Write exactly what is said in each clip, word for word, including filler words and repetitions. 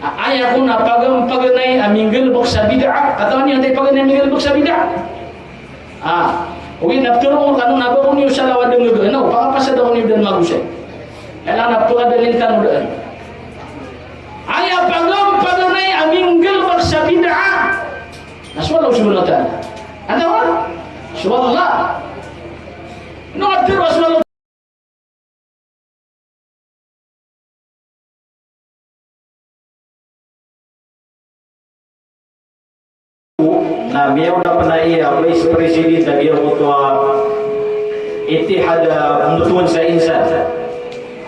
Aya kon a pagam-, paganay a minggalbk sa bid'ah, katawan iyo antaa i paganay a minggalbk sa bid'ah? Ah, ogaid na ptharoon ko kano na ba kon iyo salaw a dngg, na o pakapasad ako niyo dn magosay. Kailangan a pkadalil tano dn. Aya pagam-, paganay a minggalbk sa bid'ah na so Allah subhanahu wa ta'ala. Antaa? So Allah. Ino nga ptharo a so Allah? Na miyaona pn a iya Vice President a giyangkoto a Ittihad a Pmbtowan sa Insan.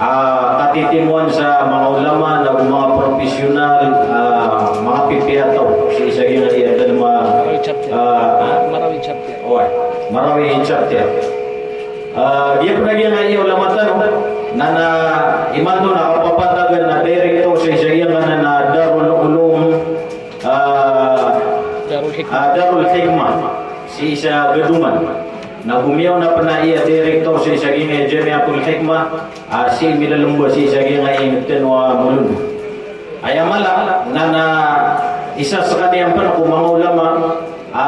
Ah, katitimoan sa manga ulama, na manga professional, ah, manga pipiya a taw. Sii sa giyangkaya Dalma, Marawi chapter. Ah, Marawi chapter. Oway, Marawi chapter. Ah, giya pn a giyangkaya ulama tano, na, na imanto na kapapantagan a director sii sa giyangkanan a Darul Ulum, ah, Darul Hikmah. Ah, Darul Hikmah, sii sa Gadungan. Na go miyaona pn a iya director sii sa giyangkaya Jamiatul Hikmah, ah, sii milalmba sii sa giyangkaya inbtn o a Mulund. Aya mala na, na isa skaniyan pn ko manga ulama a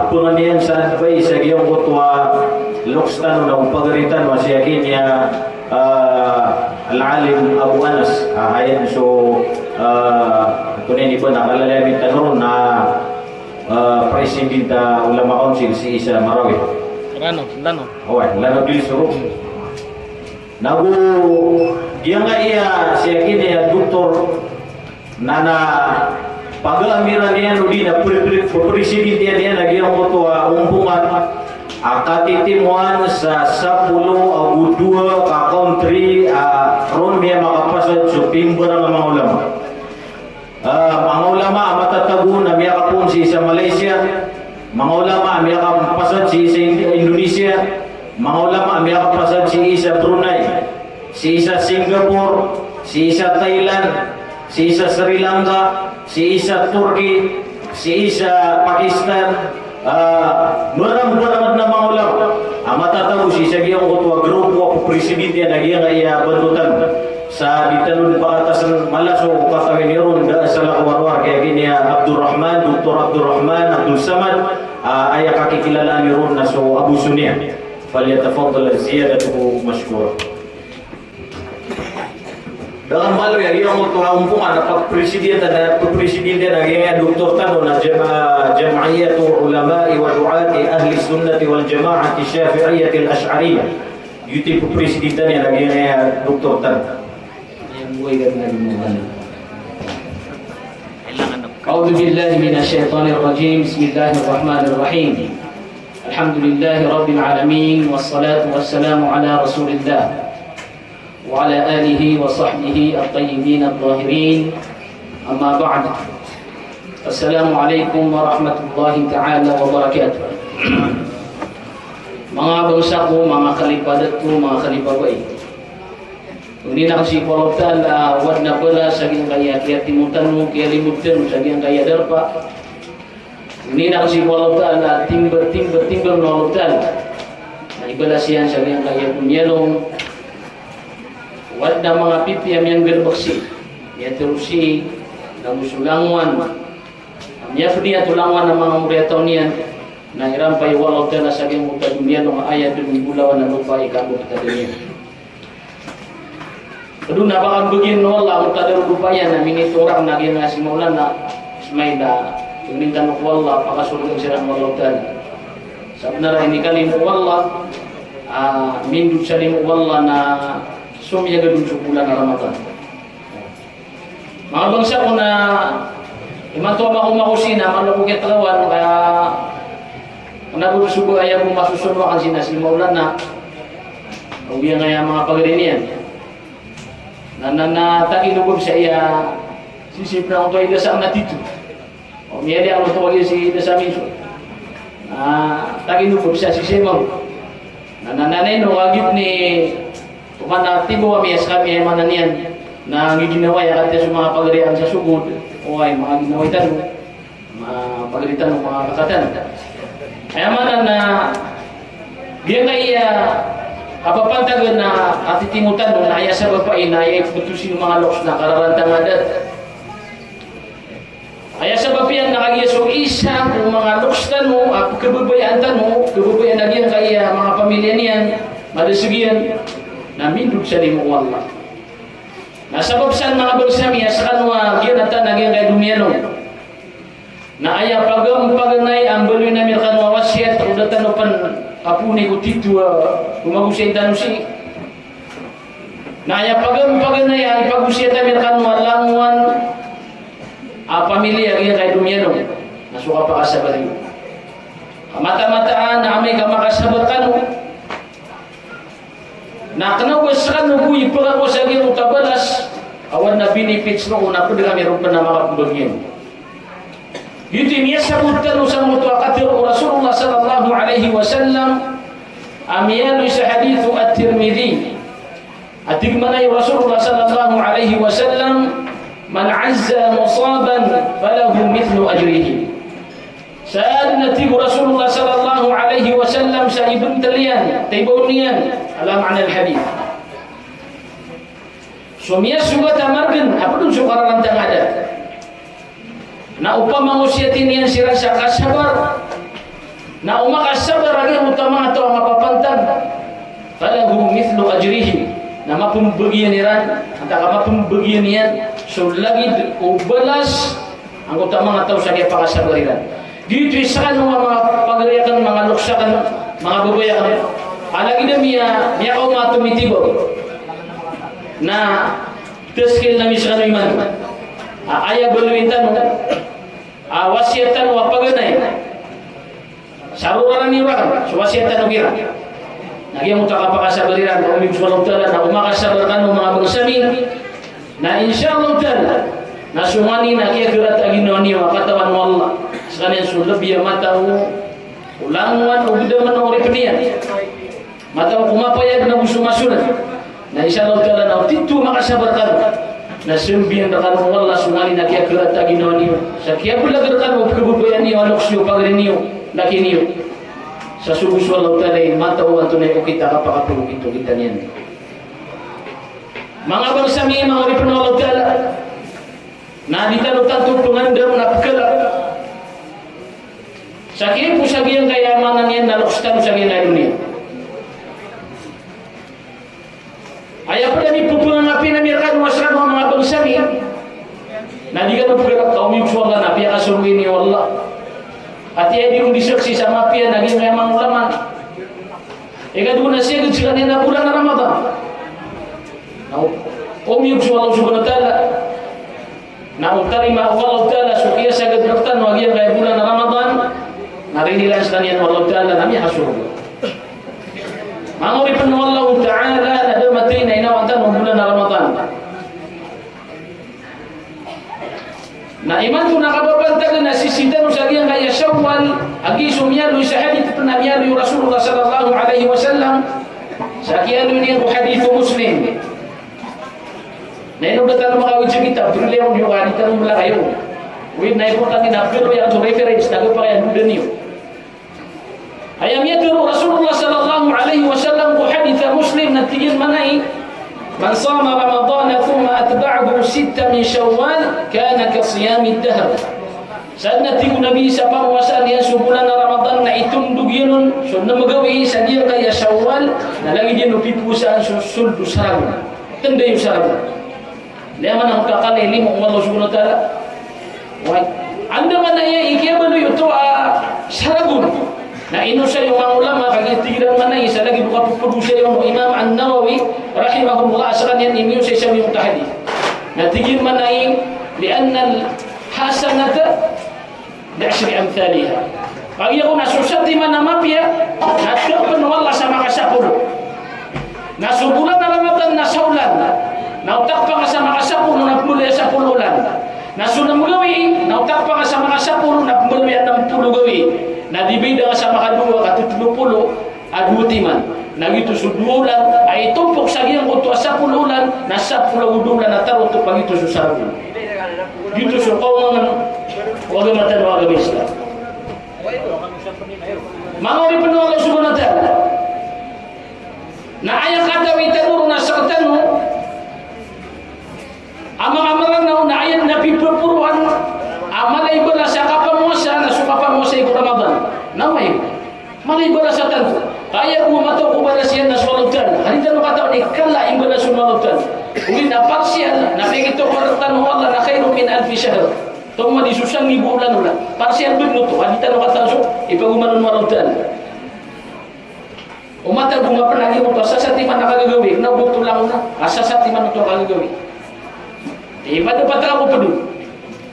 pphangnin iyan sa advice a giyangkoto a loks tano na o pagari tano a si Akin iya, ah, Al-Alim Abu Anas, ah, ayan so, ah, antonaa ini ba na kalalayamin tano ron na, ah, President a Ulama Council sii sa Marawi. Lano, Lano. Oway, Lano del Sur. Na go giyangkaya si Akin iya doktor na, na pagamiran iyan odi na pre-, pre-, president iyan a giyangkoto a ompongan a katitimoan sa sapolo ago dowa ka country a ron miyamakapasad so pimbarang a manga ulama. Ah, manga ulama a matatago na miyakapoon sii sa Malaysia, manga ulama a miyakapasad sii sa Ind-, Indonesia, manga ulama a miyakapasad sii sa Brunei, sii sa Singapore, sii sa Thailand, sii sa Sri Lanka, sii sa Turkey, sii sa Pakistan, ah, marangbarang a manga ulama a matatago sii sa giyangkoto a grupo a ppresidente iyan a giyangkaya bantotan. Sa di tano dn pakatasn mala so katawi niyo ron, da a salakaw a rowar ki Akin iya Abdul Rahman, Doktor Abdul Rahman Abdul Samad, ah, aya kakikilalaan iyo ron na so Abu Sunia. Falyatafaddal ziyadatuhu mashkura. Da a kambaloy a giyangkoto a ompongan a pagpresidente na, pagpresidente na giyangkaya doktor tano na jama-, Jam'iyatu Ulama'i wa Du'ati Ahli Sunnati wal Jama'ati Shafi'iyyati al-Ash'ariyyah. Giyoto i ppresidente niyan a giyangkaya doktor tano. أعوذ بالله من الشيطان الرجيم. بسم الله الرحمن الرحيم. الحمد لله رب العالمين، والصلاة والسلام على رسول الله وعلى آله وصحبه الطيبين الطاهرين. أما بعد. السلام عليكم ورحمة الله تعالى وبركاته. Manga bangsa ko, manga kalipadat ko, manga kalipabai. Ongnin akn sii ko Allah Ta'ala a wad na balas sa giyangkaya kiyatimo tano, kiyalimod tano sa giyangkaya darpa. Ongnin akn sii ko Allah Ta'ala a timba, timba, timba o Allah Ta'ala a ibalas iyan sa giyangkaya miyalong. Wad na manga pipiya a miyanggalbk sii, miyatharo sii, na go so langowan a miyapd iyan oto langowan a manga moriyataw niyan, na irampay o Allah Ta'ala sa giyangkoto a miyalong a aya dn bolawan a lopa i kambtad iyan. Pd on a ba kambgn o Allah a motadar o lopa iyan a minitorak na giyangkaya si Maulana Ismail a, ongnin tano ko Allah a pakasorgaan siran o Allah Ta'ala. Sabnar a inikalimo o Allah a mindod sa limo o Allah na somiyagad on so bolan a Ramadan. Manga bangsa ko, na imanto a mako-mako sii na malo ko kiyatkawan ka kna bo so ba aya bo masosono akn sii na si Maulana, o giyangkaya manga pagari niyan. Na, na, na tagilobab sa iya sisip na oto ida sa matito. O miyadi ako oto kagi si ida sa minso. Na tagilobab sa sisip mo. Na, na, na, na ino kagip ni Oman a tibo ami a skami a aya maana niyan na giginawai a katiya so manga pagari a sa sogod, oway, manga ginawai tano, manga pagari tano, manga kaka tano. Aya maana na giyangkaya kapapantagan a katitimo tano na aya sabap aya na aya iptosi o manga loks na kararantang a adat. Aya so isa ko manga loks tano a pkhababayaan tano, pkhababayaan a giyangkaya manga pamilya niyan, madasg iyan, na mindod sa limo o Allah. Na sabap san manga bangsa mi a skano a giyanatan a giyangkaya domiyanong. Na aya pagam paganay a mbaloyin ami rkano a wasiyat, o da tano pn kapooni ko titho a gomagosay tano sii. Na aya pagam paganay a ipagosiyat ami rkano a langowan a pamilya a giyangkaya domiyanong. Na so kapakasabar iyo. Ka mataan-mataan a amay ka makasabar kano, na kna o ba skano bo ipkhakowa sa giyangkoto a balas, a oway na benefits roo na pd kami ron pn a makapmbagi iyan. Giyoto i miyasabot tano sangkoto a katharo o Rasulullah sallallahu alaihi wasallam a miyaaloy sa hadith o At-Tirmidhi. A tig mambo o Rasulullah sallallahu alaihi wasallam, "Man azza musaban falahu mithlu ajrihi." Sa dn a tig o Rasulullah sallallahu alaihi wasallam sa ibntl iyan, tibaw niyan, ala ma'na al-hadith. So miyasogat a margn, a pd on so kararantang a adat. Na opama ngosiyati niyan siran sa kasabar, na o makasabar a giyangkoto a manga taw a mapapantag, falahu mithlu ajrihi, na mapmbagian iran, antaa ka mapmbagian iyan so lagid o balas angkoto a manga taw sa kiyapakasabar iran. Giyoto i skano a manga pagari akn, manga loks akn, manga babay akn. A lagid a miya, miyakaoma a tomitibaw. Na tazkir ami skano imanto. A, aya baloyin tano a wasiyat tano a paganay. Sa roo ranan iyo rakan, so wasiyat tano kiran. Na giyangkoto a kapakasabar iran, ka omiyog so Allahu Ta'ala, na o makasabar kano manga bangsa mi, na insha Allahu Ta'ala, na so nganin a kiyakarata a ginawa niyo a katawan o Allah skaniyan so lbi a mataw o langowan o gdamn o oripn iyan. Mataw ko mapayag na go so masorat. Na insha Allahu Ta'ala na o titho a makasabar kano, na sambiyan rkano o Allah so nganin a kiyakarata a ginawa niyo. Sa kiyablag rkano o pkhababayaan iyo a loks iyo, pagari niyo, laki niyo. Sa sogo so Allahu Ta'ala i mataw antonaa i okit a kapakapagokit-okita niyan. Manga bangsa mi, manga oripn o Allahu Ta'ala. Na di tano tanto pngandam na pkhalk sa kiyaipos a giyangkaya maana niyan na loks tano sa giyangkaya doniya. Aya pd a mipphangapn ami rkano a skano a manga bangsa mi, na di kano pkhalk ka omiyog so Allah na piyakasoroin iyo o Allah. Ati aya di ron di saksi sa mapiya na giyangkaya manga ulama. Ikadowa na siyagad skaniyan a bolan a Ramadan. Na omiyog so Allah Subhanahu wa Ta'ala. Na o tarimaa o Allahu Ta'ala so kiyasagad rktano a giyangkaya bolan a Ramadan, na rinilaan skaniyan o Allahu Ta'ala na miyakasorga. Manga oripn o Allahu Ta'ala, na da mathay na inawaan tano a bolan a Ramadan. Na imanto na kapapantagan a sisii tano sa giyangkaya Shawwal, a giya so miyaaloy sa hadith pn a miyaaloy o Rasulullah sallallahu alaihi wasallam, sa kiyaaloy niyan ko hadith o Muslim. Na ino da tano makawid sa kitab, pero liyawaw niyo ka, di tano mlakayo. Wid na importante na pero iyan so reference, na gpakay a doda niyo. Aya miyatharo o Rasulullah sallallahu alaihi wasallam ko hadith a Muslim na tig iyan mambo, "Man sama Ramadana thumma atba'ahu sittan min Shawwal, kana ka siyamid dahr." Sadn a tig o Nabi sa pangowasaan iyan so bolan a Ramadan na itondog iyan on so nem gawii sa giyangkaya Shawwal, na lagid iyan o pipowasaan so sold o saragon. Tnday o saragon. Aya maana on ka kalilimo o Allah Subhanahu wa Ta'ala. Wai. Andamanaya i kiyabaloy oto a saragon. Na inosay o manga ulama, kagiya tig iran mambo sa lagid o kapphagosay on o Imam An-Nawawi rahimahullah, a skaniyan i miyaosay sa giyangkoto a hadith. Na tig iyan mambo, "Li'anna al-hasanata bi ashri amthaliha." Kagiya kon a so satiman a mapiya, na tpn o Allah sa makasapolo. Na so bolan a Ramadan na saolan, na o takpa ngka sa makasapolo na pmbaloy a sapolo olan. Na so nem gawii, na o takpa ngka sa makasapolo na pmbaloy a nmpolo gawii. Na divided ngka sa makadowa ka tlo polo a dowa timan. Na giyoto so dowa olan a itompok sa giyangkoto a sapolo olan, na sapolo ago dowa olan a tarotop a giyoto so saragon. Giyoto so kaongangan o agama tano a agama Islam. Manga oripn o Allah Subhanahu wa Ta'ala. Na aya katawi tano ron a sktano a manga Mranaw na aya dn a piproporoan a mala i balas a kapamangni Kala i balas a tanto. Ka aya bo a mataw ko balas iyan na so Allahu Ta'ala. Ka di tano katawan i kala i balas o Allahu Ta'ala. Ogaid na parsiyan, na piyakitokawan tano o Allah na khairun min alfi shahr. Tomo di so sanggibo olan-olan. Parsiyan bed oto, ka di tano katawan so ipagoman o Allahu Ta'ala. O mataw bo a mapnag iyan oto, a sasatiman a kagagawii, na oto langon na, a sasatiman oto a kagagawii. Di ba dapat ako pd on.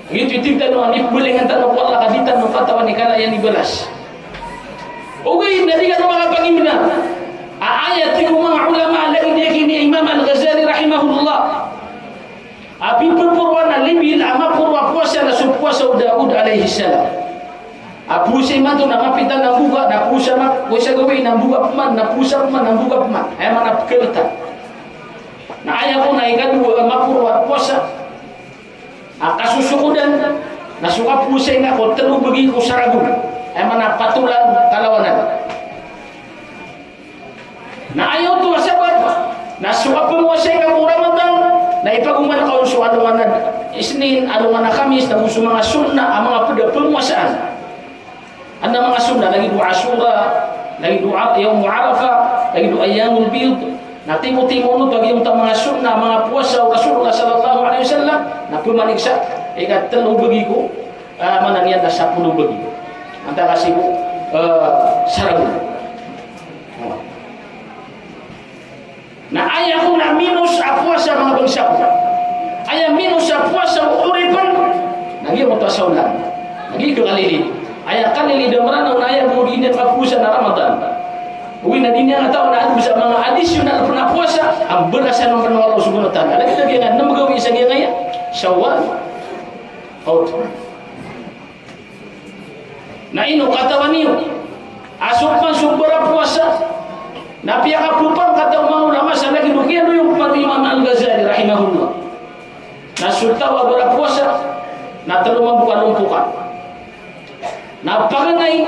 Giyoto i tig tano a ipbalingan tano ko Allah ka di tano katawan i kala iyan i balas. Ogaid na di kano makapangimna a aya tig o manga ulama, lagid iyan i Imam Al-Ghazali rahimahullah, a piporoan a libil a maporo a powasa na so powasa o Daud alayhis salam. A powasa imanto na mapitan a mboga, na powasa ma-, powasa gawii na mboga pman, na powasa pman, na mboga pman. Aya maana pkhaltan. Na aya kon a ikadowa a maporo a powasa a kasosokodan, na so kapowasai nga ko tlo bgi ko saragon. Aya maana patolan kalawanan. Na aya oto a sabap, na so kapowasai nga ko Ramadan, na ipagoman ka on so alongan a Isnin, alongan a Khamis, na go so manga sunnah a manga pd a powasaan. Adn a manga sunnah, lagid o Ashura, lagid o A-, Yawm Arafah, lagid o Ayyamul Bid. Na timotimo oto a giyangkoto a manga sunnah, manga powasa o Rasulullah sallallahu alayhi wasallam, na pmanik sa ikatlo bgi ko, ah, maana niyan na sapolo bgi. Antaa ka sii ko, ah, saragon. Na aya kon a minos a powasa, manga bangsa ko. Aya minos a powasa o oripn, na giyangkoto a saolan. Na giya kalilid. Aya kalilid a Mranaw na aya bo di niyan kapowasa na Ramadan. Ogaid na di niyan katawan a adn sa manga additional pn a powasa a mbalasan on pn o Allah subhanahu wa ta'ala. Lagid a giyangkaya, nem gawii sa giyangkaya Shawwal. Out. Na ino katawan iyo a so pman so barapowasa na piyakapopangkata o manga ulama sa lagid o kiyandoyong pman o Imam Al-Ghazali rahimahullah. Na so taw a barapowasa na tlo mambo ka lompokan. Na paganay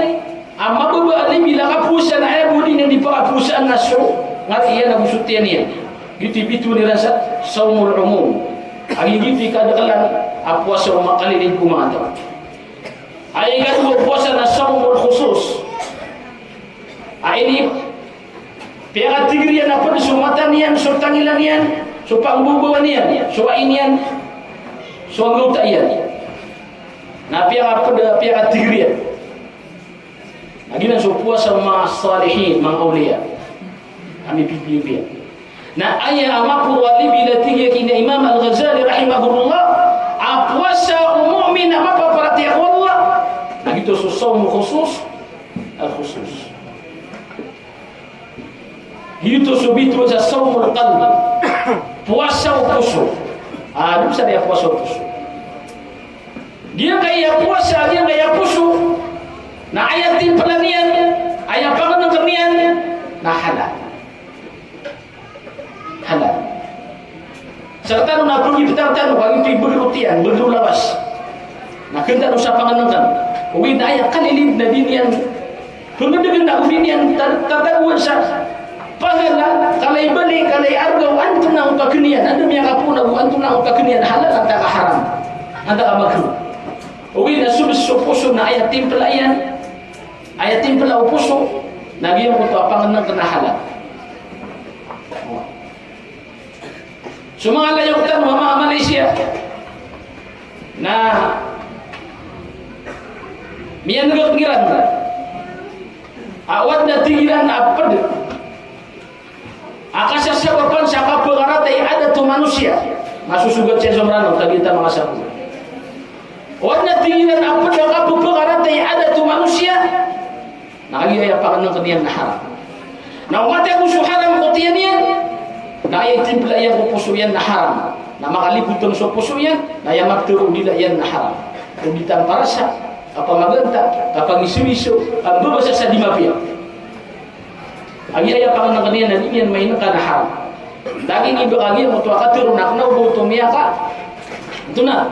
a mababa a libil a kapowasa na aya bo di niyan di pakapowasaan na so ngari iyan ago so tiyan iyan. Giyoto i bitowan iran sa sawmul umum. Agi giyoto i kadaklan a powasa o makalilid ko manga taw. Aya ikadowa a powasa na sawmul khusus. Aya ini piyakatigr iyan a pd so mata niyan, so tangila niyan, so pangbobawa niyan, so ai niyan, so anggawta iyan. Na piyakapd, piyakatigr iyan. Na giyanan so powasa o manga salihin, manga awliya. Ami pipiya. Na aya a maporo a libil a tig iyan kina Imam Al-Ghazali rahimahullah, a powasa o mu'min a mapaparatiyaya ko Allah, na giyoto so sawm khusus, al-khusus. Giyoto so bitowan sa sawmul qalb, powasa o poso. Ah, di ba sa di a powasa o poso. Giyangkaya powasa, giyangkaya poso, na aya timpla niyan, aya pangnngkn iyan, na halal. Halal. Sktano na pgiptang tano, ka giyoto i bgr o tiyan, bgr o lawas. Na kn tano sa pangnngkn. Ogaid na aya kalilid na di niyan pngdgn ago di niyan ta-, tatagoan sa pahala, kala i bali, kala i arga o antonaa oto a kn iyan, anda miyakapoon ago antonaa oto a kn iyan, halal antaa ka haram, antaa ka makruh. Ogaid na so, so poso na aya timpla iyan, aya timpla o poso, na giyangkoto a pangnngkn na halal. So manga layok tano a manga Malaysia na miyan'g kiran a o adn a tig iran a pd a kasasabapan sa kapngarata i adat o manosiya. Masosogat siya so Mranaw, tabiya ta manga sapo. O adn a tig iran a pd a kapngarata i adat o manosiya. Na kagiya aya pangnngkn iyan na haram. Na o matago so haram ko tiyan iyan, na aya timpla iyan ko poso iyan na haram. Na makalipotn so poso iyan, na aya maptero o dila iyan na haram. O di tamparasa, kapamaganta, kapangisoiso, kambabasa sa di mapiya. Kagiya aya pangnngkn iyan na di niyan mainngka na haram. Lagid i ba kagiya oto a katero na kna o ba oto miyaka. Oto na.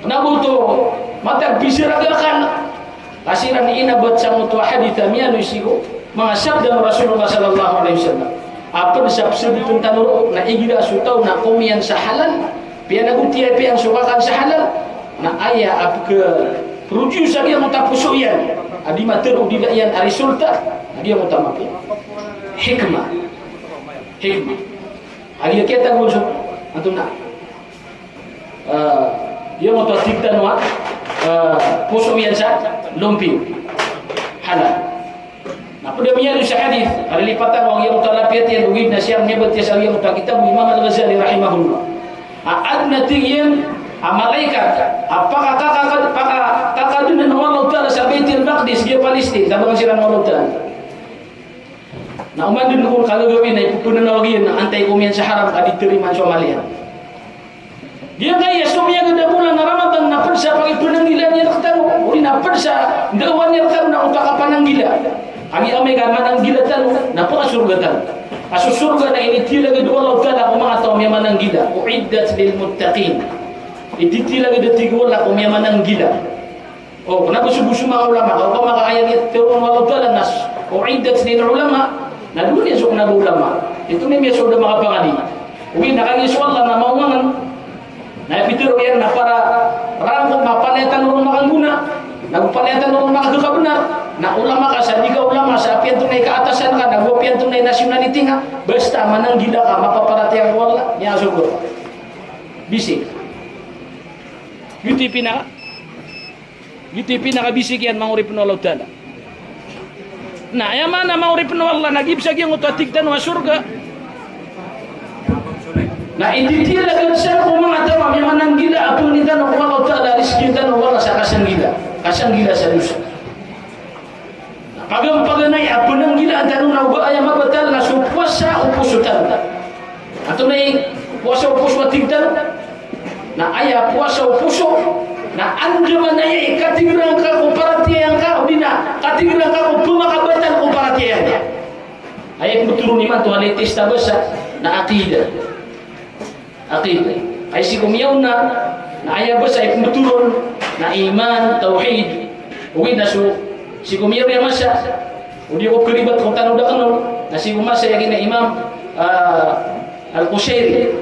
Kna o ba oto matag pisiragakan. Ka siran inabat sangkoto a hadith a miyaaloy sii ko manga sabda o Rasulullah sallallahu alaihi wasallam. A pd sa psbtn tano roo na igira so taw na komiyan sa halal, piyanagotiya piyan so kakan sa halal, na aya a pk-, Rodiyo sa giyangkoto a poso iyan a di matero o dila iyan a resulta a giyangkoto a mapiya. Hikmah. Hikmah. A giya kiyatagol so antonaa, ah, giyangkoto a tig tano a, ah, poso iyan sa lompiyo. Halal. Na pd a miyaaloy sa hadith a lilipatan o giyangkoto a lapiyat iyan, ogaid na siyang miyabatiyas a giyangkoto a kitab o Imam Al-Ghazali rahimahullah. A adn a tig iyan a malaikat a pakakakakad-, pakakakadn o Allah Ta'ala sa Baitul Maqdis, giya Palestine, tabangan siran o Allah Ta'ala. Na oman dn ko kagagawii na ipphanawagan iyan na antai ko miyan sa haram ka di tarimaan so amal iyan. Giyangkaya so miyagad a bolan a Ramadan na pd sa pagiphananggilaan iyan rktano, odi na pd sa ndawan iyan rktano na oto a kapananggila. Kagiya amay ka mananggila tano na pakasorga tano. Ka so sorga na initiyalagad o Allah Ta'ala ko manga taw a miyamananggila. U'iddat lil muttaqin. Ititiyalagad a tig o Allah ko miyamananggila. O, kna ba so bo so manga ulama, ka opama ka aya niyan tharoon o Allah Ta'ala na s-, u'iddat lil ulama, na dowa niyan so kna ba ulama. Ito na miyasold a manga pangadi. Ogaid na kagiya so Allah na maomangan. Na aya pitharo iyan na para rangko mapalaya tano ron makanggona. Na go palaya tano ron makakabnar. Na ulama ka sa di ka ulama sa apiya antonaa i kaatasan ka, na go apiya antonaa i nationality nga. Basta mananggila ka, mapaparatiyaya ka ko Allah, miyasorga ka. Bisi. Giyoto i pinaka Giyoto i pinakabisik iyan manga oripn o Allah Ta'ala. Na aya maana manga oripn o Allah na giya bs a giyangkoto a tig tano a sorga na ititiyalagad san ko manga taw a miyamananggila a pangnin tano ko Allah Ta'ala, rizkiin tano o Allah sa kasanggila, kasanggila sa dosa. Pagampaganay a pnanggilaan tano na oba aya mabatal na so powasa o poso tano. Antonaa i powasa o poso a tig tano? Na aya powasa o poso na andamanaya i katigran ka ko paratiyaya ngka, odi na katigran ka ko pmakabatal ko paratiyaya ngka. Aya pmbtoron imanto a latest a basa na aqidah. Aqidah. Ay sii ko miyaona, na aya basa i pmbtoron na iman, tawhid. Ogaid na so, sii ko miyaona a masa, o di ko karibat ko tano da kano, na sii ko masa iyan a Imam, ah, Al-Qushayri.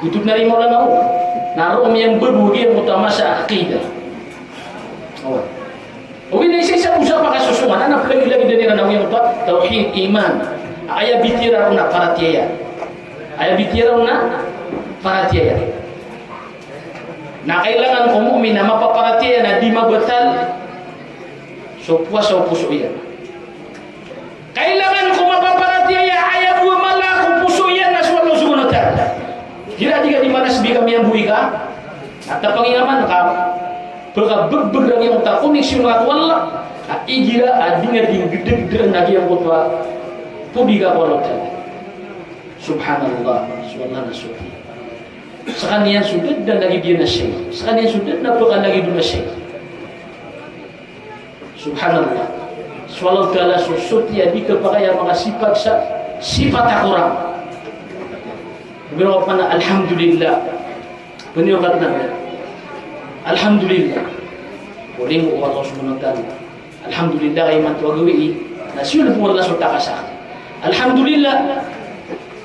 Oto na rimo lanaw. Na roo miyambago giyangkoto a masa a aqidah. Oway. Ogaid na isa-isa bo sa pakasosongan, na plagilagid iran a giyangkoto a tawhid, iman. Aya bitiyara on na paratiyaya. Aya bitiyara on na paratiyaya. Na kailangan ko mu'min a mapaparatiyaya na di mabatal so powasa o poso iyan. Kailangan ko mapaparatiyaya a aya bo a mala ko poso iyan na so Allah Subhanahu wa Ta'ala. Igira di ka di manasbih ka miyamboy ka, na tapangi nga man ka pkabgbg a giyangkoto a koneksyon ka ko Allah, a igira a di nga di nggdagdaan a giyangkoto a podi ka ko Allah Ta'ala. Subhanallah, so Allah na soti. Skaniyan so da dn a lagid iyan a shay. Skaniyan so da dn a pkalagid on a shay. Subhanallah. So Allah Ta'ala so soti a di kapakay a makasipat sa sipat a korang. Biro ka pn a alhamdulillah. Bniyo ka pn a alhamdulillah. Oling o Allah Subhanahu wa Ta'ala. Alhamdulillah, ka imanto a gawii na siyolb o Allah so takas akn. Alhamdulillah.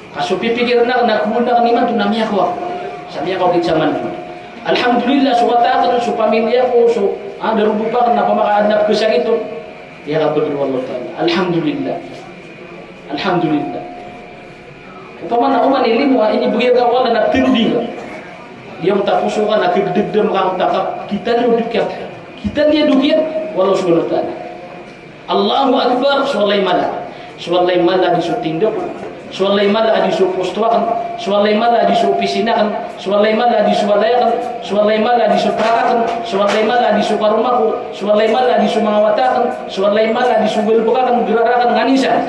Ka so pipikirn akn na kowaan akn imanto na miyakowa ako sa miyakaokit sa manto. Alhamdulillah, so wata akn, so pamilya ko, so, ah, darodopa akn na pamakaadn a pkhasakit on. Miyakabagr o Allah Ta'ala. Alhamdulillah. Alhamdulillah. Opama na oman i limo a inibgay rka o Allah na tlo di nga. Giyangkoto a poso ka na kagdagdam ka angkoto a ka, kitan iyo dn kiya, kitan iyo dn kiya o Allah Subhanahu wa Ta'ala. Allahu Akbar, so Allah i mala. So Allah i mala a di so tindg akn. So Allah i mala a di so posto akn. So Allah i mala a di so opisina akn. So Allah i mala a di so walay akn. So Allah i mala a di so trak akn. So Allah i mala a di so karoma ko. So Allah i mala a di so manga wata akn. So Allah i mala a di so galbk akn, grar akn, nganin san.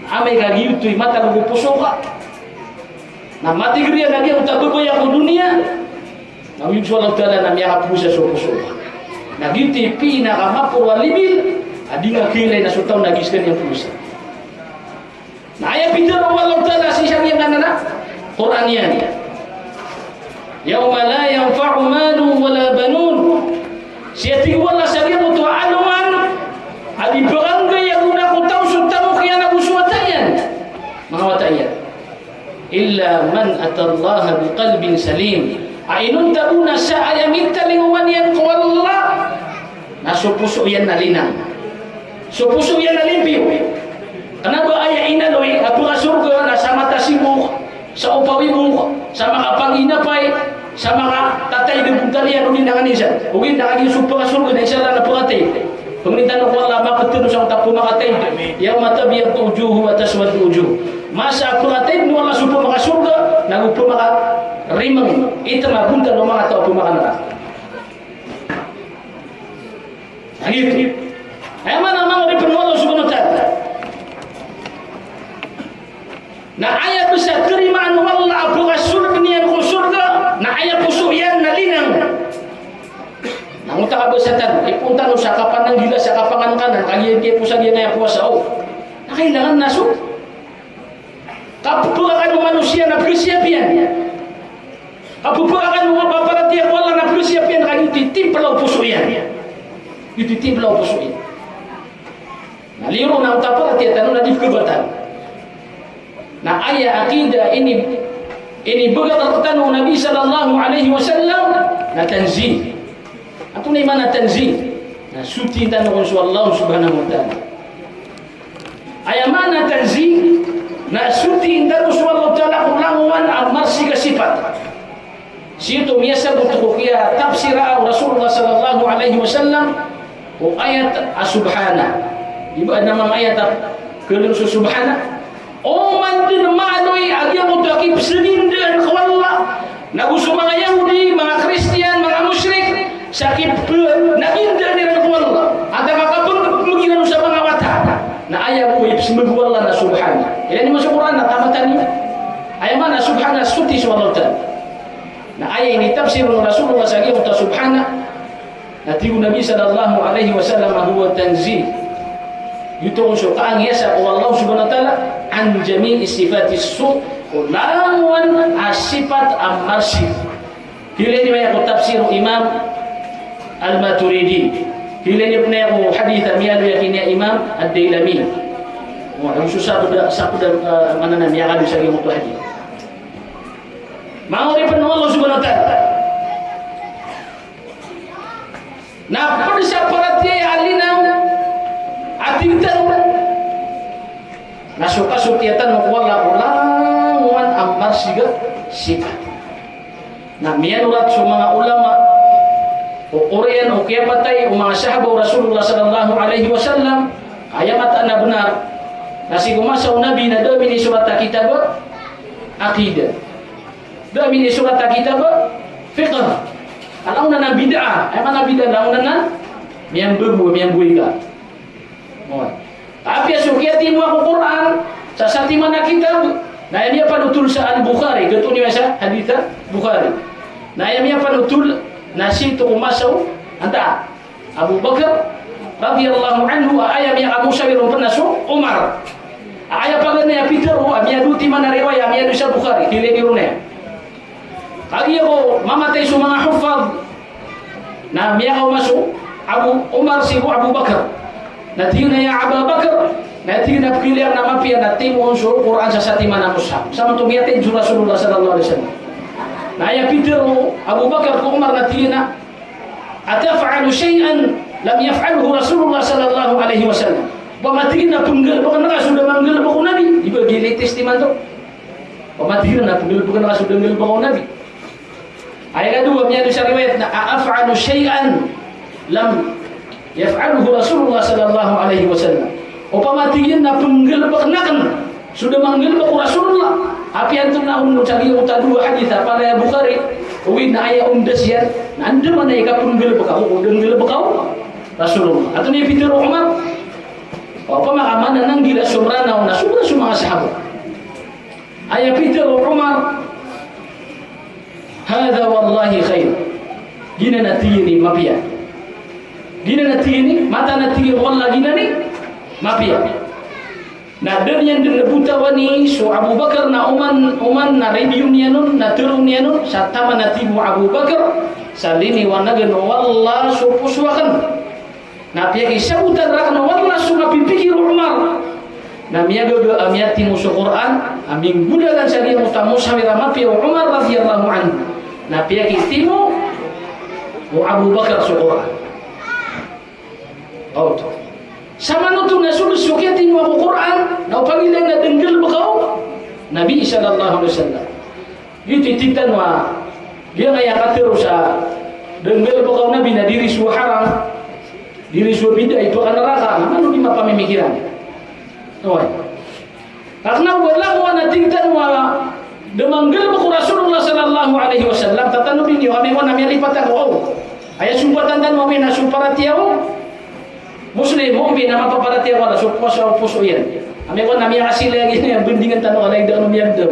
Amay ka giyoto i mataan ko poso ka na matig iyan a giyangkoto a babaya ko doniya, na oyagoso o Allah Ta'ala na miyakapowasa so poso ka. Na giyoto i pinakamaporo a level a di nga kailay na so taw na giya skaniyan powasa. Na aya pitharo o Allah Ta'ala sii sa giyangkanan a Qur'an iyan. Yawma la yanfa'u malun wala banun. Sii, tig o Allah, sa giyangkoto a alongan a di pkhanggay a gona ko taw so tamok iyan ago so wata iyan. Manga wata iyan. Illa man atallaha biqalbin salim. A inonta bo na sa aya mitalingoma niyan ko Allah na so poso iyan na linang. So poso iyan na limpio. Kna ba aya inaloy a pkasorga na sa matasibok, sa opawibok, sa makapanginapay, sa makatataid a bontal iyan, odi na nganin san. Ogaid na kagiya so pkasorga na isa ran a pkataid. Pangnin tano ko Allah a makatero sa oto a pmakataid. Yawma tabyaddu wujuhun wa taswaddu wujuh. Masa a pkataid o Allah so pmakasorga, nago pmakarimang, itam a bontal o manga taw a pmakanaraka. Lagid oto. Aya maana, manga oripn o Allah subhanahu wa ta'ala, na aya bs a tarimaan o Allah a pkasold iyan ko sorga, na aya poso iyan na linang. Na oto ka bs a tano, ipoon tano sa kapananggila, sa kapangankanan, kagiya di posa giya na aya powasa, o. Na kailangan na so kapphakakan o manosiya na pkhasiyapiyan. Kapphakakan o manga paratiyaya ko Allah na pkhasiyapiyan, kagiya titimpla o poso iyan. Titimpla o poso iyan. Na liyo ron na oto a paratiyaya tano na di pkhabatan. Na aya aqidah ini, inibgay rktano o Nabi sallallahu alaihi wasallam na tanzih. Antonaa i maana tanzih? Na sotiin tano kon so Allah subhanahu wa ta'ala. Aya maana tanzih na sotiin tano so Allah ta'ala ko langowan a marsik a sipat. Sii oto miyasaboto ko kiyatapsira o Rasulullah sallallahu alaihi wasallam ko ayat a subhana. Di ba adn a manga ayat a khalang so subhana? Oman dn maaloy a giyangkoto a kipsngindaan ko Allah. Nago so manga Yahudi, manga Kristiyan, manga mushrik, sa kipnagindaan iran ko Allah. Antaa ka kapmbgi ran sa manga wata. Na aya bo ipsmbag o Allah na subhana. Ilay niyo man so Qur'an na tamatan iyo. Aya maana subhana, soti so Allah ta'ala. Na aya initapsir o Rasulullah sa giyangkoto a subhana, na tig o Nabi sallallahu alaihi wasallam a huwa tanzih. Giyoto so kaangiyasa o Allah subhanahu wa ta'ala an jami'i sifatis su', ko langowan a sipat a marsik. Ilay niyo aya ko tafsir o Imam Al-Maturidi. Ilay niyo pn aya ko hadith a miyaaloy a kiniya Imam Ad-Dailami. O, ago so sabda, sabda, eh, maana na miyakadosa giyangkoto a hadith. Manga oripn o Allah subhanahu wa ta'ala. Na pd sa paratiyaya a linang a tig tano na so kasotiya tano ko Allah ko langowan a marsik a sipat. Na miyanorat so manga ulama o oriyan o kiyapatay o manga sahaba o Rasulullah sallallahu alaihi wasallam, aya mataan a bnar na sii ko masa o Nabi na da a minisorat a kitab a aqidah. Da a minisorat a kitab a fiqh. Langon anan a bid'ah, aya maana a bid'ah, langon anan a miyambago, miyamboyka. Oway. Apiya so kiyatimoa ko Qur'an sa satiman a kitab, na aya miyapanotol sa Al-Bukhari, gioto niyo sa hadith a Bukhari. Na aya miyapanotol na sii oto ko masa o, antaa? Abu Bakr radhiyallahu anhu, a aya miyakamosawir on pn na so Umar. A aya paganay a pitharo a miyadowa timan a riwaya a miyadowa sa Bukhari, ilay niyo ron aya. Kagiya ko mamatay so manga huffaz, na miyakaoma so Abu Umar sii ko Abu Bakr. Na tig iyan a, "Ya Aba Bakr," na tig iyan a, "pkhailay akn a mapiya na timoon so Qur'an sa satiman a mushaf." Sa manto miyatay so Rasulullah sallallahu alaihi wasallam. Na aya pitharo o Abu Bakr ko Umar na tig iyan a, "Ataf'alu shay'an lam yaf'alhu Rasulullah sallallahu alaihi wasallam?" Opama tig iyan a pnggalbkn ka so da manggalbk o Nabi, di ba giya latest imanto. Opama tig iyan a pnggalbkn ka so da nggalbk o Nabi. Aya kadowa, miyaaloy sa riwayat na, "A af'alu shay'an lam yaf'alhu Rasulullah sallallahu alaihi wasallam?" Opama tig iyan a pnggalbkn akn so da manggalbk o Rasulullah. Apiya antonaa on sa giyangkoto a dowa hadith a palaya Bukhari, ogaid na aya ondas iyan na andamanaya i kapnggalbka ko, ko da nggalbka o Rasulullah. Antonaa i pitharo o Umar? Opama ka manananggila so Mranaw na sobra so manga sahaba. Aya pitharo o Umar, "Hadha wallahi khair." Giyanan a tig iyan i mapiya. Giyanan a tig iyan i, mataan a tig iyan, wallah, giyanan i mapiya. Na da niyan dn botawani so Abu Bakr na oman, oman na review niyan on, na tharoon iyan on, sa taman a tig o Abu Bakr, sa liniwanagan o Allah so poso akn. Na piyakisabota rakn o Allah so kapipikir o Umar. Na miyagaga a miyatimo so Qur'an, a minggolalan sa giyangkoto a mosawir a mapiya o Umar radhiyallahu anhu. Na piyakitimo o Abu Bakar so Qur'an. Oto. Samanoto na so bes so kiyatimo ko Qur'an, na o pagilaya na denggalebeka o Nabi sallallahu alaihi wasallam. Giyoto i tig tano a giyangkaya katharo sa denggalebeka o Nabi na di riso haram, di riso bid'ah, i pekanaraka, na mano di mapamimikiran. Oway. Ka kena o ba langowan a tig tano a da manggalebek o Rasulullah sallallahu alaihi wasallam, tatano di niyo, amay ko na miyalipatan ko, o. Aya sompatan tano, amay na so paratiyaya o Muslim, o, amay na mapaparatiyaya ko, na so poso, poso iyan. Amay ko na miyakasila iyan, bendingan tano, alay da ano miyagdam.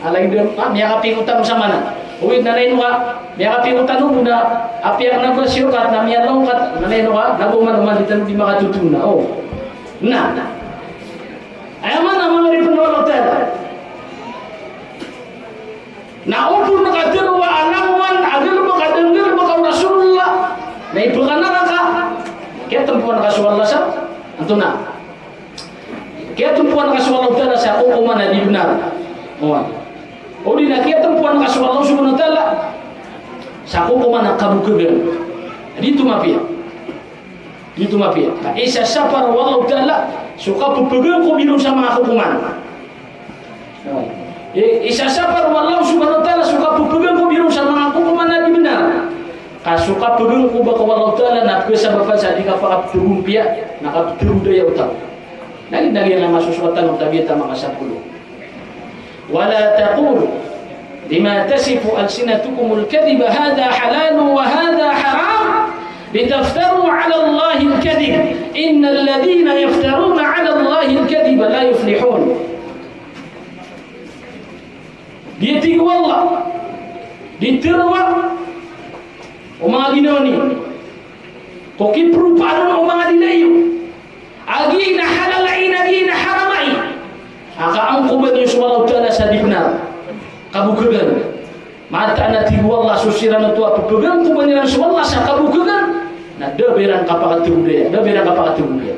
Alay da, a, miyakapingo tano sa mana. Oway, na lay no ka, miyakapingo tano bo na, apiya kena ba siyokat, na miyalongkat, na lay no ka, na bo man, man, di tano di makatotona, o. Na, na. Aya maana, manga oripn o Allah Ta'ala. Na opama ka tharo a langowan a galbk a da nggalbka o Rasulullah na ipekanaraka, kiyatempowan ka so Allah sa, antonaa? Kiyatempowan ka so Allah Ta'ala sa kokoman a di bnar. Oway. O di na kiyatempowan ka so Allah Subhanahu wa Ta'ala sa kokoman a kabokhagan. Di oto mapiya. Di oto mapiya. Ka isasapar o Allah Ta'ala so kapepegangkob iron sa manga kokoman. I-, isasapar o Allah Subhanahu wa Ta'ala so kapepegangkob iron sa manga kokoman a di bnar. Ka so kapegangkob o Allah Ta'ala na pesabapan sa di kapakapegompiya, na kapepegompiya o taw. Na, na, na, na masosoatan o tabiya ta manga sapolo. ولا تقولوا لما تصف ألسنتكم الكذب هذا حلال وهذا حرام لتفتروا على الله الكذب إن الذين يفترون على الله الكذب لا يفلحون. Di tig o Allah, di tharoa o manga ginawa niyo ko kiperopaan o manga dila iyo. A giya na halal ai, a giya na haram ai. A kaangkoban iyo so Allah Ta'ala sa di bnar. Kabokhagan. Mataan a tig o Allah so siran oto a pepegangkoban iran so Allah sa kabokhagan, na da ba iran kapakatharo daya, da ba iran kapakatharo daya.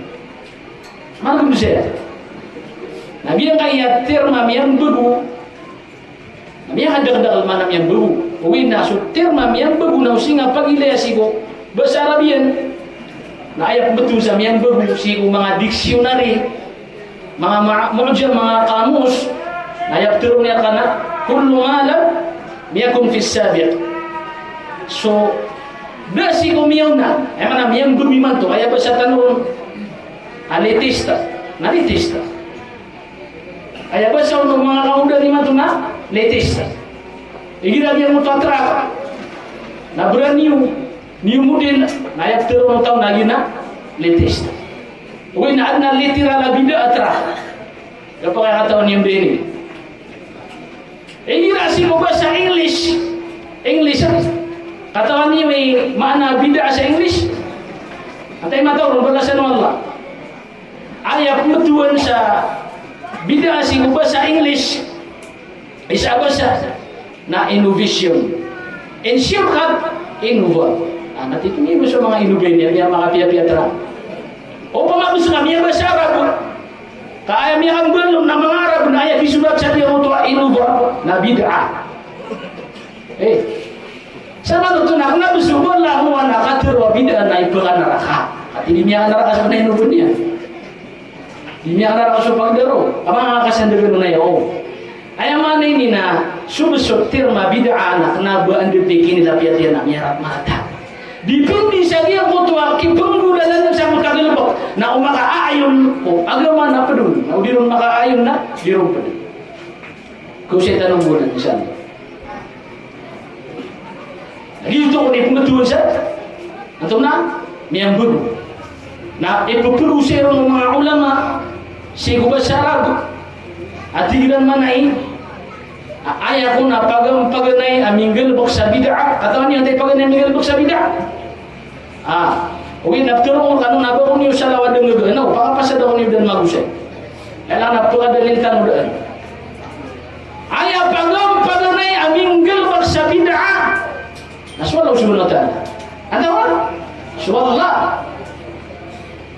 Margn saya. Na giyangkaya term a miyambago. Na miyakadakdakl maana miyambago. Oway, na so term a miyambago na o sii nga pagilaya sii ko basa Arab iyan. Na aya pmbtowan sa miyambago sii ko manga dictionary, manga ma-, mu'jam, manga kamus. Na aya ptharoon iyan rkana, كل ما لم يكن في السابق. So da sii ko miyaona, aya maana miyambago imanto, aya basa tano ron a latest. Na latest. Aya basa on o manga kaoda imanto na latest. Igira giyangkoto a truck na brand new, new model, na aya ptharoon o taw na giya na latest. Oway, na adn a literal a bid'ah a truck. Aya pakay a katawan iyo dn ini. Igira sii ko basa English, English, a katawan iyo i maana a bid'ah sa English. Antaa i matao ron, balasan o Allah. Aya pmbtowan sa bid'ah sii ko basa English, isa a basa na innovation. In shortcut, innova. A, na titho niyo so manga innova ini, aya makapiyapiya a term. Opama bes ka miyabasa Arab, ka aya miyakambaloy na manga Arab na aya kisorat sa giyangkoto a innova na bid'ah. Eh. Samanoto na kena bes o ba langowan a katharo a bid'ah na ipekanaraka. Ka di miyanaraka so kena inobn iyan. Di miyanaraka so pagdaro. Ka manga kasandagan on aya, o. Aya maana ini na so bes so term a bid'ah na kena ba anda pikinilapiyat iyan a miyarap marata. Depende sa giyangkoto a kipnggolalan sa manga galbk. Na o makaayon ko agama na pd on. Na o di ron makaayon na di ron pd on. Ko sii tano bo na, insha Allah. Giyoto kon i pmbtowan sa, antonaa, miyambago. Na ipphagosay ron o manga ulama sii ko basa Arab a tig iran maana i, a, aya kon a pagam-, paganay a minggalbk sa bid'ah, katawan iyo antaa i paganay a minggalbk sa bid'ah? A, ogaid na ptharoon kano na ba kon iyo salaw a dn nggaga, na o pakapasad ako niyo dn magosay. Kailangan a pkadalil tano dn. Aya pagam-, paganay a minggalbk sa bid'ah na so Allah Subhanahu wa Ta'ala. Antaa? So Allah.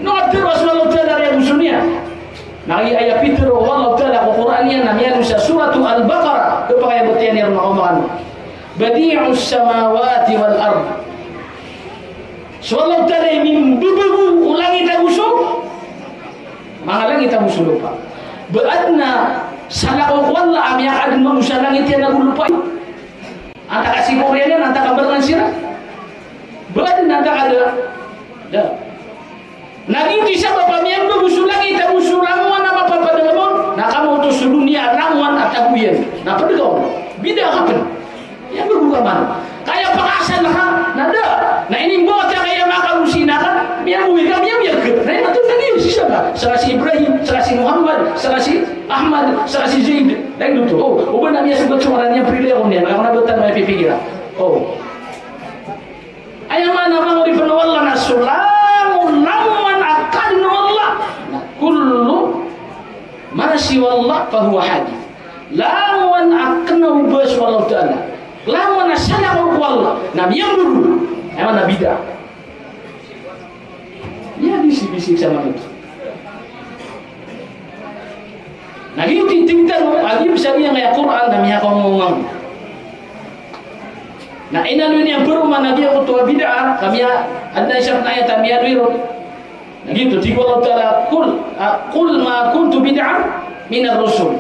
Ino nga ptharo a so Allah Ta'ala, riya bo so niyan. Na aya pitharo o Allah Ta'ala ko Qur'an iyan na miyaaloy sa Suratul Baqarah, kapakay a batiya niyo ron a kaoma kano. Badi'us samawati wal ard. So Allah Ta'ala i mimbabago o langit ago so manga langit ago so lopa. Ba adn a salakaw ko Allah a miyakaadn mambo sa langit iyan ago lopa? Antaa ka sii ko oriyan iyan, antaa ka mbarangan siran? Ba adn, antaa ka da? Da. Na giyoto i sabap a miyambago so langit ago so langowan a mapapadalm on, na kamaoto so doniya a langowan a tago iyan. Na pd ka on. Bida ka pn. Miyambago ka man. Ka aya pakaasal ka, na da. Na inimbawata ka aya makaosina ka, miyamowi ka, miyamiyag ka. Na aya mato na giya sii sa ka. Saka si Ibrahim, saka si Muhammad, saka si Ahmad, saka si Zaid. Na giyoto. O, o ba na miyasogat so ngaran iyan, prilaya ko niyan. Na kna ba tano miyapipikira. O. Aya maana, manga oripn o Allah, na so langolangowan a kaadn o Allah, na kullu ma siwa Allah fahuwa hadith. Langowan a kna o ba so Allah Ta'ala, langowan a salakaw ko Allah, na miyambago. Aya maana bid'ah. Aya bisibisik sa manga Na giyoto i tig tano a giya bs a giyangkaya Qur'an na miyakaongaonga. Na inaloy niyan paroman a giyoto a bid'ah, ka miya, adn a isa pn a ayat a miyaloy ron. Na giyoto, tig o Allah Ta'ala, "Qul, ah, qul ma kuntu bid'an minar rusul."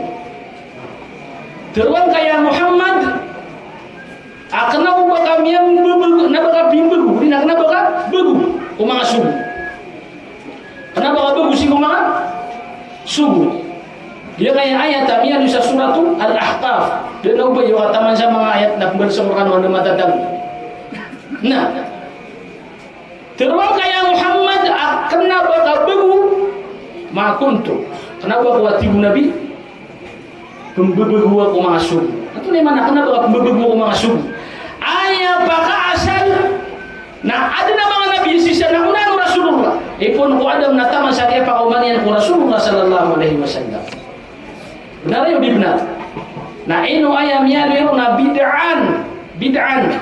Tharoa ngka ya Muhammad, a kna o ba ka miyambabago, kna ba ka pimbago, odi na kna ba ka bago ko manga sogo. Kna ba ka bago sii ko manga sogo. Giyangkaya ayat a miyaaloy sa Suratul Ahqaf. Da na o ba iyo kataman sa manga ayat na pmbarsang rkano a da matatago. Na Tharoa ngka ya Muhammad a kna ba ka bago, ma kuntu. Kna ba ko, a tig o Nabi, pmbabago ko manga sogo. Antonaa i maana a kna ba ka pmbabago ko manga sogo? Aya pakaasal na adn a manga nabi sii sa naona o Rasulullah. Ipoon ko Adam na taman sa kiyapakaoma niyan ko Rasulullah sallallahu alaihi wasallam. Bnar iyo di bnar? Na ino aya miyaaloy ron a bid'an, bid'an.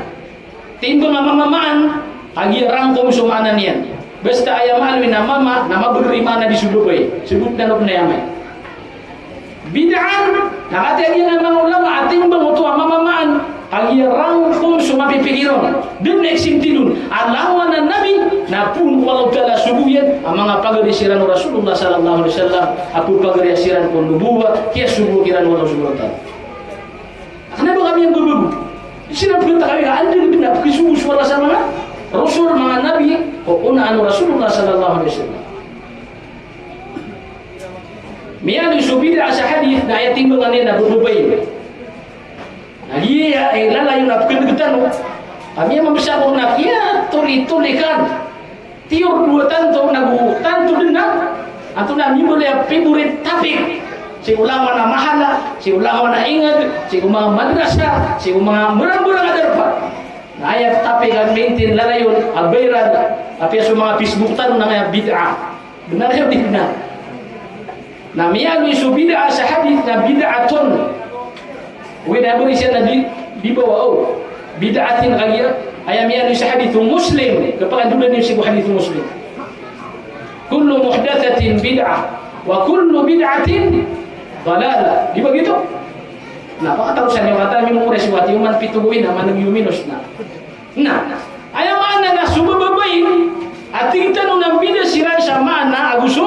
Timbang a mamamaan, kagiya rangkom so maana niyan. Basta aya maaloy na mama, na mabagr i maana di so babay. Sagot na lok na aya maana. Bid'an, na katii a giya manga ulama a timbang oto a mamamaan, kagiya rangkom so mapipikir on. Da dn a eksintidon a langowan a nabi na poon ko Allah Ta'ala sogo iyan a manga pagari siran o Rasulullah sallallahu alaihi wasallam, a pphagari siran ko nubuwah, kiyasogo kiran o Allah Subhanahu wa Ta'ala. Kna ba ka miyambabago? Di siran pkhatakawii ka anda dn a pkhisogo so Allah sa manga rasul, manga nabi ko onaan o Rasulullah sallallahu alaihi wasallam. Miyaaloy so bid'ah sa hadith na aya timbangan iyan na bababay. Na giya, eh, lalayon a pkhan'g tano. Ka miyamamsa ko na kiyatolitolikan. Tiyor dowa tanto, nago tanto dn na, antonaa, mimbaloy a favorite topic. Sii ko langowan a mahala, sii ko langowan a ingd, sii ko manga madrasa, sii ko manga mbarangbarang a darpa. Na aya topic a maintain, lalayon a viral, apiya so manga Facebook tano na aya bid'ah. Bnar iyo di bnar? Na miyaaloy so bid'ah sa hadith na bid'atun. Ogaid na bari siya na di, di ba wao. Bid'atin kagiya, aya miyaaloy sa hadith o Muslim. Kapakandodani sii ko hadith o Muslim. Kullu muhdathatin bid'ah, wa kullu bid'atin dalalah. Di ba giyoto? Na, pakatarosan iyo kata, mimokori si wati, oman pito gawii na, man'g iyo minos na. Na, aya maana na so bababay, a tig tano na mbida siran sa maana ago so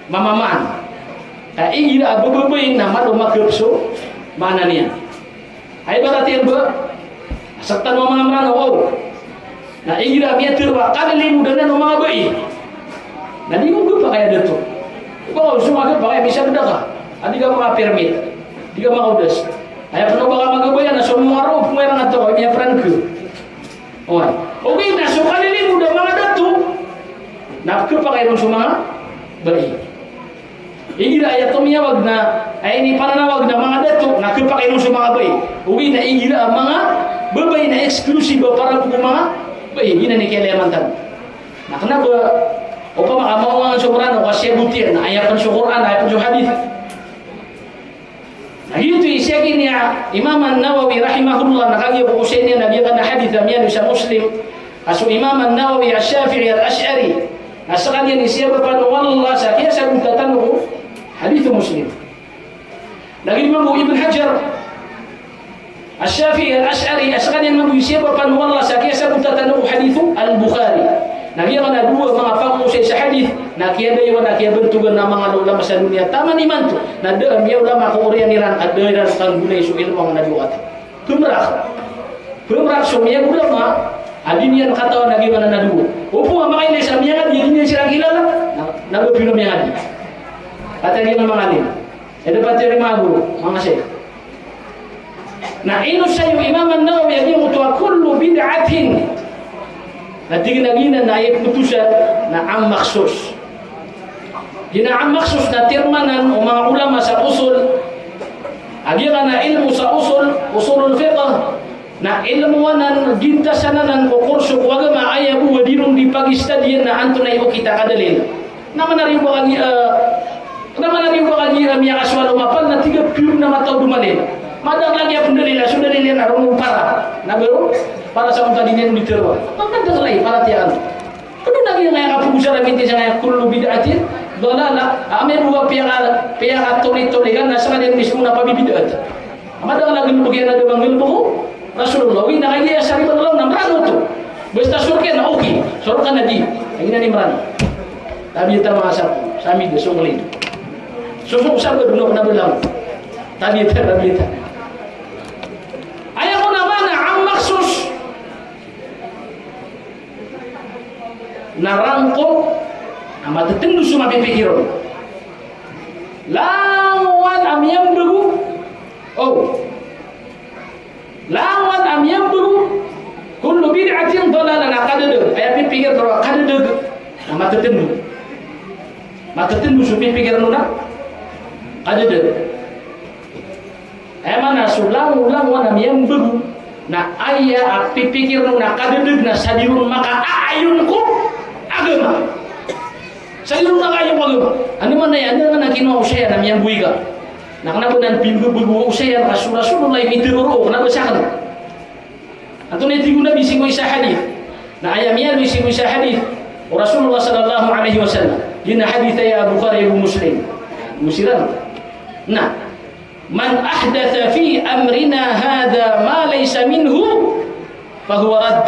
mamamaan. Ka igira a bababay na malo makhap so maana niyan. Aya ibarat iyan ba, a sktano a manga Mranaw, o. Na igira a miyatharo a kalilimodan o manga bai. Na di ko khapakay a dato. Ba ka so manga khapakay, misabda ka a di ka makapermit, di ka makaodas. Aya pn o ba ka magabaya na so manga roo, pngarang a taw a miyapran ka. Oway. Ogaid na so kalilimod a manga dato na khapakay ron so manga bai. Igira aya tomiyawag na, aya inipananawag na manga dato na khapakay ron so manga bai. Ogaid na igira a manga babay na exclusive a para ko manga bai, giyanan i kiyailay a mantag. Na kna ba opama ka maongangan so Mranaw ka siyagot iyan na aya pn so Qur'an, aya pn so hadith. Na giyoto i siyakin i Imam An-Nawawi rahimahullah, na kagiya ko osayn iyan a giya kna hadith a miyaaloy sa Muslim, a so Imam An-Nawawi Ash-Shafi'i Al-Ash'ari, na skaniyan i siyabapan o Allah sa kiyasagotan tano ko hadith o Muslim. Lagid mambo o Ibn Hajar, Ash-Shafi'i, Al-Ash'ari, a skaniyan mambo i siyabapan o Allah sa kiyasabota tano o hadith o Al-Bukhari. Na giyanan a dowa manga pangosay sa hadith, na kiyadayawan, na kiyabantogan a manga ulama sa doniya taman imanto. Na da a miyaulama ko oriyan iran a da iran kanggonay so ilmo angkoto a dowa kata. Pmrak. Pmrak so miyaulama a di niyan katawan a giyanan a dowa. Opama a makailay sa miyangadi a di niyan siran kilala, na, na ba pino miyangadi. Kata giyanan manga alim. Aya dapat iyan manga goro, manga shaykh. Na inosay o Imam An-Nawawi a giyangkoto a kullu bid'atin. Na tig iyan a giyanan na aya potosan na am makhsus. Giyanan a am makhsus na tiyarmanan o manga ulama sa usul. A giyanan a ilmo sa usul, usulul fiqh. Na ilmo anan, gintasan anan ko kurso ko agama, aya bo a di ron di pag-istadiyan na antonaa i okit a kadalil. Na manariyo ba kagiya, eh, na manariyo ba kagiya, eh, miyakasoal o mapal na tig a pure na mataw domalil. Madakl lagid a pndalil, so dalil iyan a roo para. Na ba roo para sa onta di niyan di tharoa. Pagkadakl lay, para tiyan. Pd on a giya ngaya kapagosara minti sa ngaya kullu bid'atin dalalah. Amay bo a piyaka, piyakatolitoli ka na skaniyan mismo na pabibid'at. Madakl a galbk iyan a da manggalbk o Rasulullah. Ogaid na kagiya sa ribat o Allah na mranaw oto. Basta sorok iyan na okay. Sorok ka na di. Lagid na di mranaw. Tabiya ta masa ko. Sami da so ngolid. So, so, sa ba doon ako na ba lang. Tabiya ta, tabiya ta. Aya ko na maana a am makhsus. Na rangkom a matatndo so mapipikir on. Langowan a miyambago. Oh. Langowan a miyambago. Kullu bid'atin dalalah, na kadadag. Aya pipikir on a kadadag. Na matatndo. Matatndo so pipikir on a kadadag. Aya maana so langolangowan a miyambago na aya a pipikir on a kadadag na sa di ron makaayon ko agama. Sa di ron makaayon ko agama. Andamanaya, andamanaya kinowa o saya na miyamboy ka. Na kna ba nan pimbabago o saya na so Rasulullah i mitharo roo, kna ba sakn. Antonaa i tig o Nabi sii ko isa a hadith? Na aya miyaaloy sii ko isa a hadith o Rasulullah sallallahu alaihi wasallam. Giyanan a hadith aya Bukhari ago Muslim. Muslim. Na, "Man ahdatha fi amrina hadha ma laysa minhu, fahuwa radd."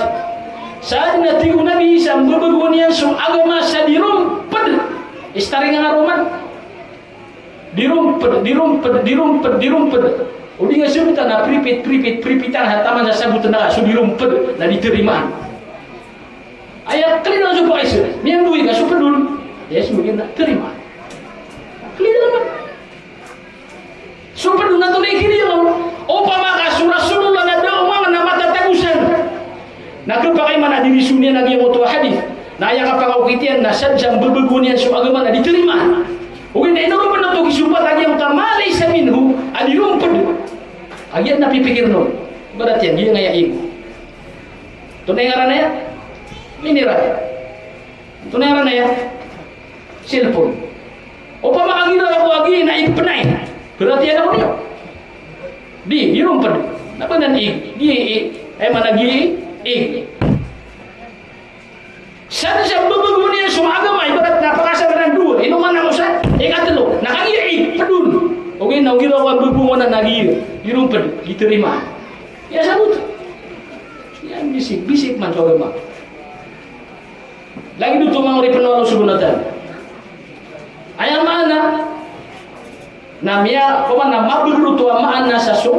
Sa adn a tig o Nabi sa mbabagoan iyan so agama sa di ron pd. Istaringan a roman. Di ron pd, di ron pd, di ron pd, di ron pd. O di nga sabotan a pripit, pripit, pripit a taman sa sabot na so di ron pd, na di tarimaan. Aya clear na so pakaiza. Miyamboy ka so pd on. Yes, mungkin na tarimaan. Clear naman. So pd on na to na i-clear on. Opama ka so Rasulullah na da a oman na matatagosan. Na khapakay man a di ron iyan a giyangkoto a hadith. Na aya kapakaokit iyan na sadn sa mbabagoan iyan so agama na di tarimaan. Ogaid na ino ron pd na to kisompat a giyangkoto a ma laysa minhu, a di ron pd. A giya na pipikir on. Ibarat iyan, giyangkaya ig. Antonaa i ngaran aya? Mineral. Antonaa i ngaran aya? Cellphone. Opama ka giraw ako a giya na ig pn ai. Perhatian ako niyo. Di, di ron pd. Na ba nan ig? Di, ig. Aya maana a giya, ig. Sadn sa mbabagoan iyan so agama, ibarat na pakasalan a dowa. Ino man ako sa ikatlo. Na kagiya ig, pd on. Ogaid na o giraw ako a mbabagoan a giya. Di ron pd, di tarimaan. Aya sabot. Aya bisik, bisik man so agama. Lagid oto manga oripn o Allah subhanahu wa ta'ala. Aya maana na miya, koman na mabagr oto a maana sa so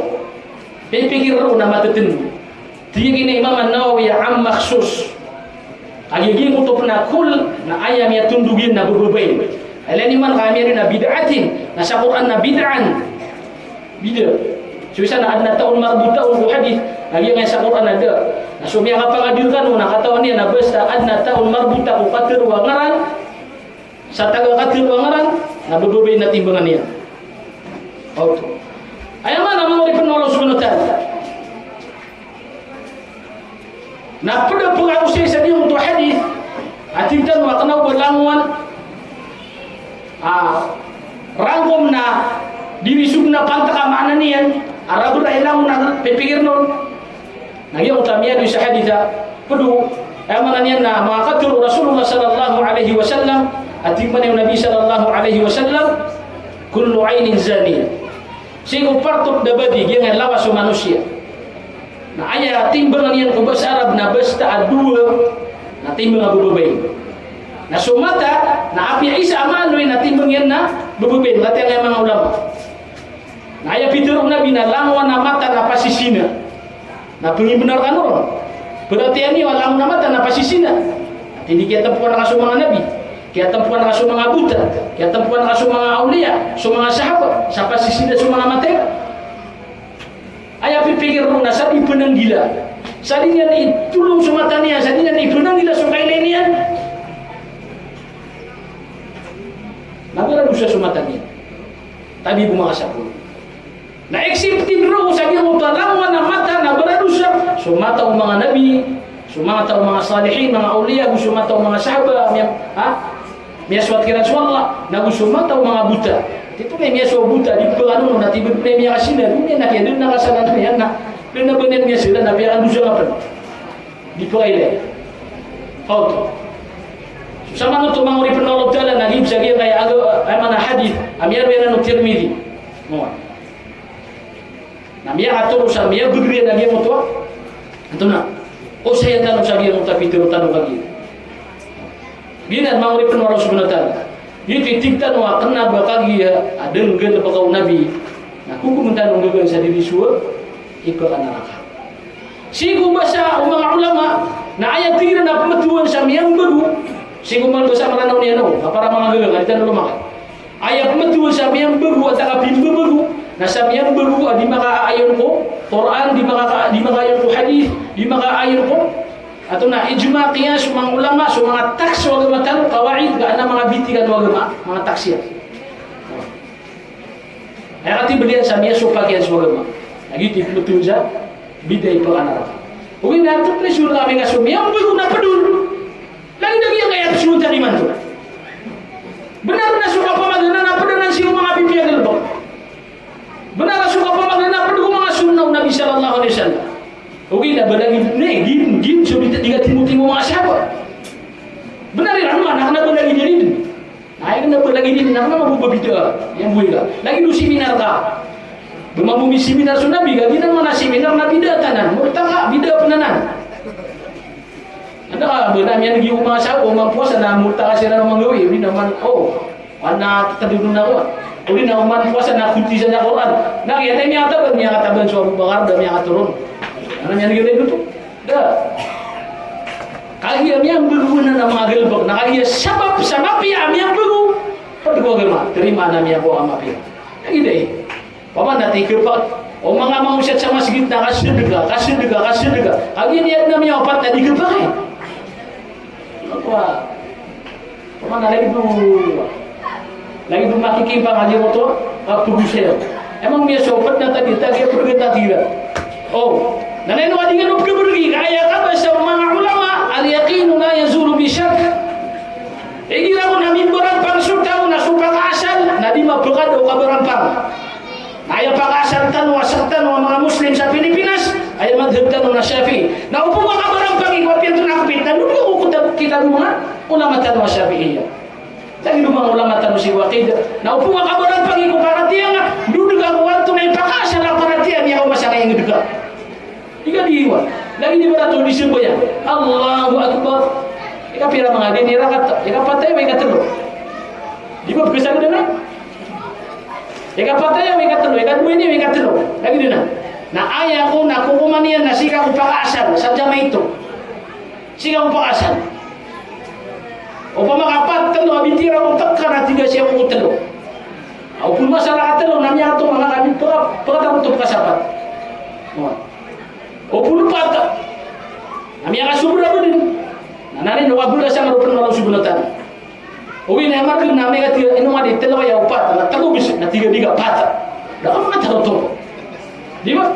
pipikir on na matatndo. Tig iyan a Imam An-Nawawi a am makhsus. A giyangkoto pn a kull na aya miyatondog iyan na bababay. Ilay niyo man ka miyaaloy na bid'atin, na sa Qur'an na bid'an. Bida. So isa na adn a ta'un marbuta on ko hadith, na giyangkaya sa Qur'an a da. Na so miyakapangadir kano na katawan iyan na basta adn a ta'un marbuta ko katharo a ngaran, sa taga katharo a ngaran, na bababay na timbangan iyan. Oto. Aya maana, manga oripn o Allah subhanahu wa ta'ala. Na pd a pkaosay sa giyangkoto a hadith, a tig tano a kna o ba langowan a rangkom na di ron so dn a pantaka maana niyan, a raber a ilangon a pipikir on. Na giyangkoto a miyaaloy sa hadith a pd o, aya maana niyan na manga katharo o Rasulullah sallallahu alaihi wasallam, a tig mambo o Nabi sallallahu alaihi wasallam, "Kullu ainin zaniyah." Sii ko partop da badi, giyangkaya lawas o manosiya. Na aya timbang iyan ko basa Arab na basta a dowa, na timbang a bababay. Na so mata, na apiya isa a maaloy, na timbang iyan na bababay, katiya aya manga ulama. Na aya pitharo o Nabi na langowan a mata na pasisina. Na pangimbenar kano ron. Paratiyayaan iyo a langowan a mata na pasisina. Ati di kiyatampokan ka so manga nabi, kiyatampokan ka so manga bota, kiyatampokan ka so manga awliya, so manga sahaba, sa pasisina so manga mata iran. Aya pipikir ron na sa di pnanggila, sa di niyan itolong so mata niyan, sa di niyan ipnanggila so kailay niyan, na baradosa so mata niyan. Tabi bo manga sapolo. Na accepted ron sa giyangkoto a langowan a mata na baradosa so mata o manga nabi, so mata o manga salihin, manga awliya, ago so mata o manga sahaba, miya-, ha? Miyasoat kiran so Allah, na go so mata o manga bota. Tito na miyasoat o bota, di pagano na tiba na miyakasina, di na kaya, di na kasalanan iyan na, di na ba niyan miyasala, na piyakandosa nga pn. Di pakailay. Kaoto. So samanoto manga oripn o Allah Ta'ala, na giya sa giyangkaya, aya maana hadith a miyaroy anan o Tirmidhi. Mo. Na miyakatoro sa miyabagr iyan a giyangkoto a, antonaa, osayan tano sa giyangkoto a pitharo tano kagiya. Giyanan manga oripn o Allah Subhanahu wa Ta'ala. Giyoto i tig tano a kna ba kagiya a da nggalbka o Nabi, na kokomn tano nggagaan sa dii so ipakanaraka. Sii ko basa o manga ulama, na aya tig iran a pmbtowan sa miyambago, sii ko manga basa Mranaw niyan o, a para manga gaga, ka di tano lomakay. Aya pmbtowan sa miyambago, antaa ka pimbabago, na sa miyambago a di makaayon ko Qur'an, di maka-, di makaayon ko hadith, di makaayon ko, antonaa, ijma, qiyas, so manga ulama, so manga taks o agama tano, qawaid, ka adn a manga bitikan o agama, manga taks iyan. Aya katimbl iyan sa miyasopak iyan so agama. Lagid i pmbtowan sa bid'ah, ipakanaraka. Ogaid na antonaa i psowa ami ka so miyambago na pd on. Lagid a giyangkaya psowa tano imanto. Bnar na so kapamagana na pd anan sii ko manga pipiya a galbk. Bnar na so kapamagana na pd ko manga sunnah o Nabi sallallahu alaihi wasallam. Ogaid na ba lagid, na giya, giya so di, di katimotimo o manga sahaba. Bnar iran man a kna ba lagid iyan dn. Na aya kna ba lagid iyan na kna ba bo ba bid'ah. Aya bo iyan ka, lagid o seminar ka. Ba mambo miseminar so Nabi ka, giyanan man a seminar na bid'ah tanan. Murtaka, bid'ah pn anan. Anda ka ba na miyan'g iyo o manga sahaba o oman powasa na murtaka siran o manga gawii, odi na oman, o, ana tadodon ako. Odi na oman powasa na kotisan sa Qur'an. Na giyanan i miyakataban, miyakataban so Abu Bakar, da miyakatoron. Ana miyan'g iyo na ito. Da. Kagiya miyambago anan a manga galbk, na kagiya sabap sa mapiya a miyambago, pd ko agama, tarimaan a miyakowa a mapiya. Lagid aya. Opama na tig ka, o manga mangosiyat sa masgit na kasadka, kasadka, kasadka. Kagiya niyan na miyaopat na di kapakay. Opama na lagid o, lagid o makikimpang a giyoto a pagosaya. Aya manga miyasopat na tagi, tagi a pagosaya tira. O, na ino a di ngka pkhabrgi, ka aya kabasa o manga ulama, al-yaqinu la yazulu bi shakk. Igira ko na mimbarampang so taw na so pakaasal na di mapakada o kabarampang. Na aya pakaasal tano a sktano a manga Muslim sa Pilipinas, aya madhab tano na Shafi'i. Na opama ka kabarampang i ko apiya antonaa a kapit, na dowa ko kitab, kitab o manga ulama tano a Shafi'iyya. Lagid o manga ulama tano sii ko aqidah. Na opama ka kabarampang i ko paratiyaya, na dowa ko antonaa i pakaasal a paratiyaya niyan ko masa na ingd ka. Di ka di iwan. Lagid ibarat o di sambayang. Allahu Akbar. Ika pira manga dn i rakat, ika pat aya o ika tlo. Di ba pkasagad na? Ika pat aya o ika tlo, ika dowa ini o ika tlo. Lagid na. Na aya ko na kokoman iyan na sii ka ko pakaasal sa jamaah ito. Sii ka ko pakaasal. Opama ka pat, tlo a bitira ko pkha na tig a sii ako ko tlo. Aw pn masala ka tlo na miyakato manga kami pka, pkatapot o pkasapat. O pn pat. Na miyakasobra ba dn. Na nani no kablasan ron pn o Allah Subhanahu wa Ta'ala. Ogaid na aya margn na miyakatiga ino nga di tlo aya o pat, na tlo bs, na tig a di ka pat. Da ka mataroto. Di ba?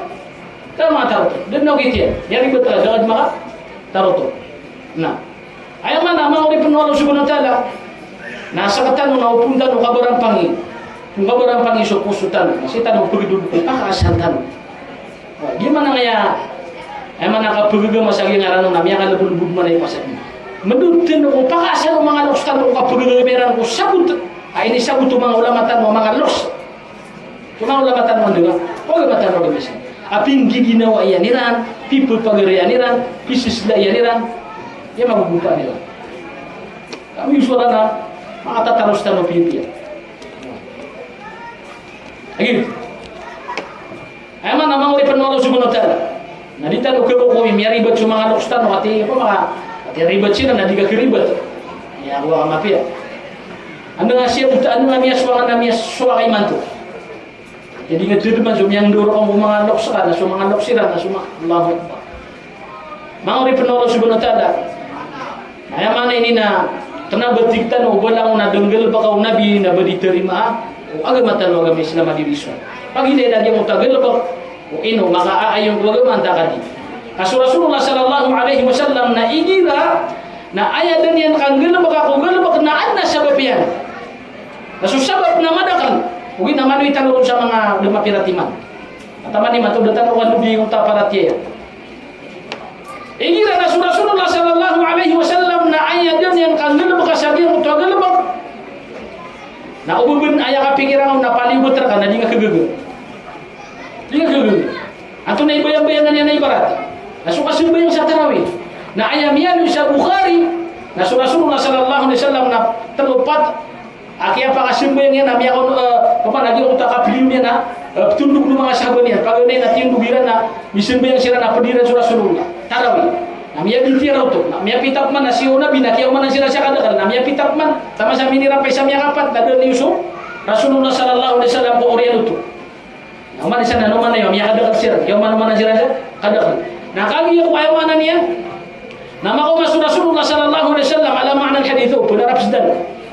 Da ka mataroto. Da na okit iyan. Aya ribat ka da ka mataroto. Na. Aya maana, manga oripn o Allah Subhanahu wa Ta'ala, na sktano na opama tano kabarampangi. Opama kabarampangi so poso tano. Na sii tano pagdod ko pakaasal tano. Giya maana aya, aya maana kapagagama sa giyangkaya ron na miyakalbodlbod man i pasad. Mdod tano ko pakaasal o manga loks tano ko kapagagama iran ko sabot a inisabot o manga ulama tano a manga loks. O manga ulama tano a manga, o ulama tano a manga A pinggiginawa iyan iran, pipepagari iyan iran, pisisla iyan iran, aya magogopa iran. Kami usulan a makatataros tano pipiya. Lagi. Aya maana, manga oripen o Allah Subhanahu wa Ta'ala, na di tano khakokomi miyaribat so manga loks tano, ati, apa, maka, ati ribat siran na di ka kharibat. Aya, ago a mapiya. Anda nga siya buta, anda nga miyasowa, anda miyasowa ka imanto. Jadi nga dodman so miyangdorok ko manga loks ka, na so manga loks iran, na so ma-, Allahu Akbar. Manga oripen o Allah Subhanahu wa Ta'ala. Na aya maana ini na kena ba tig tano o ba langon a da nggalebeka o Nabi na ba di tarimaa o agama tano a agama Islam a di riso. Pagilay lagi mo ta galebek o ino makaaayon ko agama anta ka di. Ka so Rasulullah sallallahu alaihi wasallam na igira na aya da niyan kanggalebeka ko galebek na adn a sabap iyan. Na so sabap na madakel. Ogaid na manoy tano ron sa manga da mapira timan. Taman imanto da tano kalobi o ta paratiyaya. Igira na so Rasulullah sallallahu alaihi wasallam na aya da niyan kanggalebeka sa giyangkoto a galebek. Na o ba bn aya kapikiran on na paliyogat rka na di nga khagaga. Di nga khagaga. Antonaa i bayang-bayangan iyan a ibarat? Na so kasambayang sa tarawih. Na aya miyaaloy sa Bukhari, na so Rasulullah sallallahu alaihi wasallam na telo pat a kiyapakasambayang iyan a miyaka, eh, paman a giyangkoto a kapiliyo niyan a, eh, ptondog o manga sahaba niyan. Paganay na tiyondog iran na misambayang siran a pd iran so Rasulullah. Tarawih. Na miyabintiya ron oto. Na miyapita pman na siyo Nabi na kiyaomanan siran sa kadakel. Na miyapita pman, taman sa minirapay sa miyakapat, na da niyo so Rasulullah sallallahu alaihi wasallam ko oriyan oto. Na oman siran na oman iyan, miyakadakel siran. Kiyaoman-omanan siran sa kadakel. Na kagiya ko aya maana niyan, na makaoma so Rasulullah sallallahu alaihi wasallam, ala ma'na al-hadith, o, pd a rapsdan.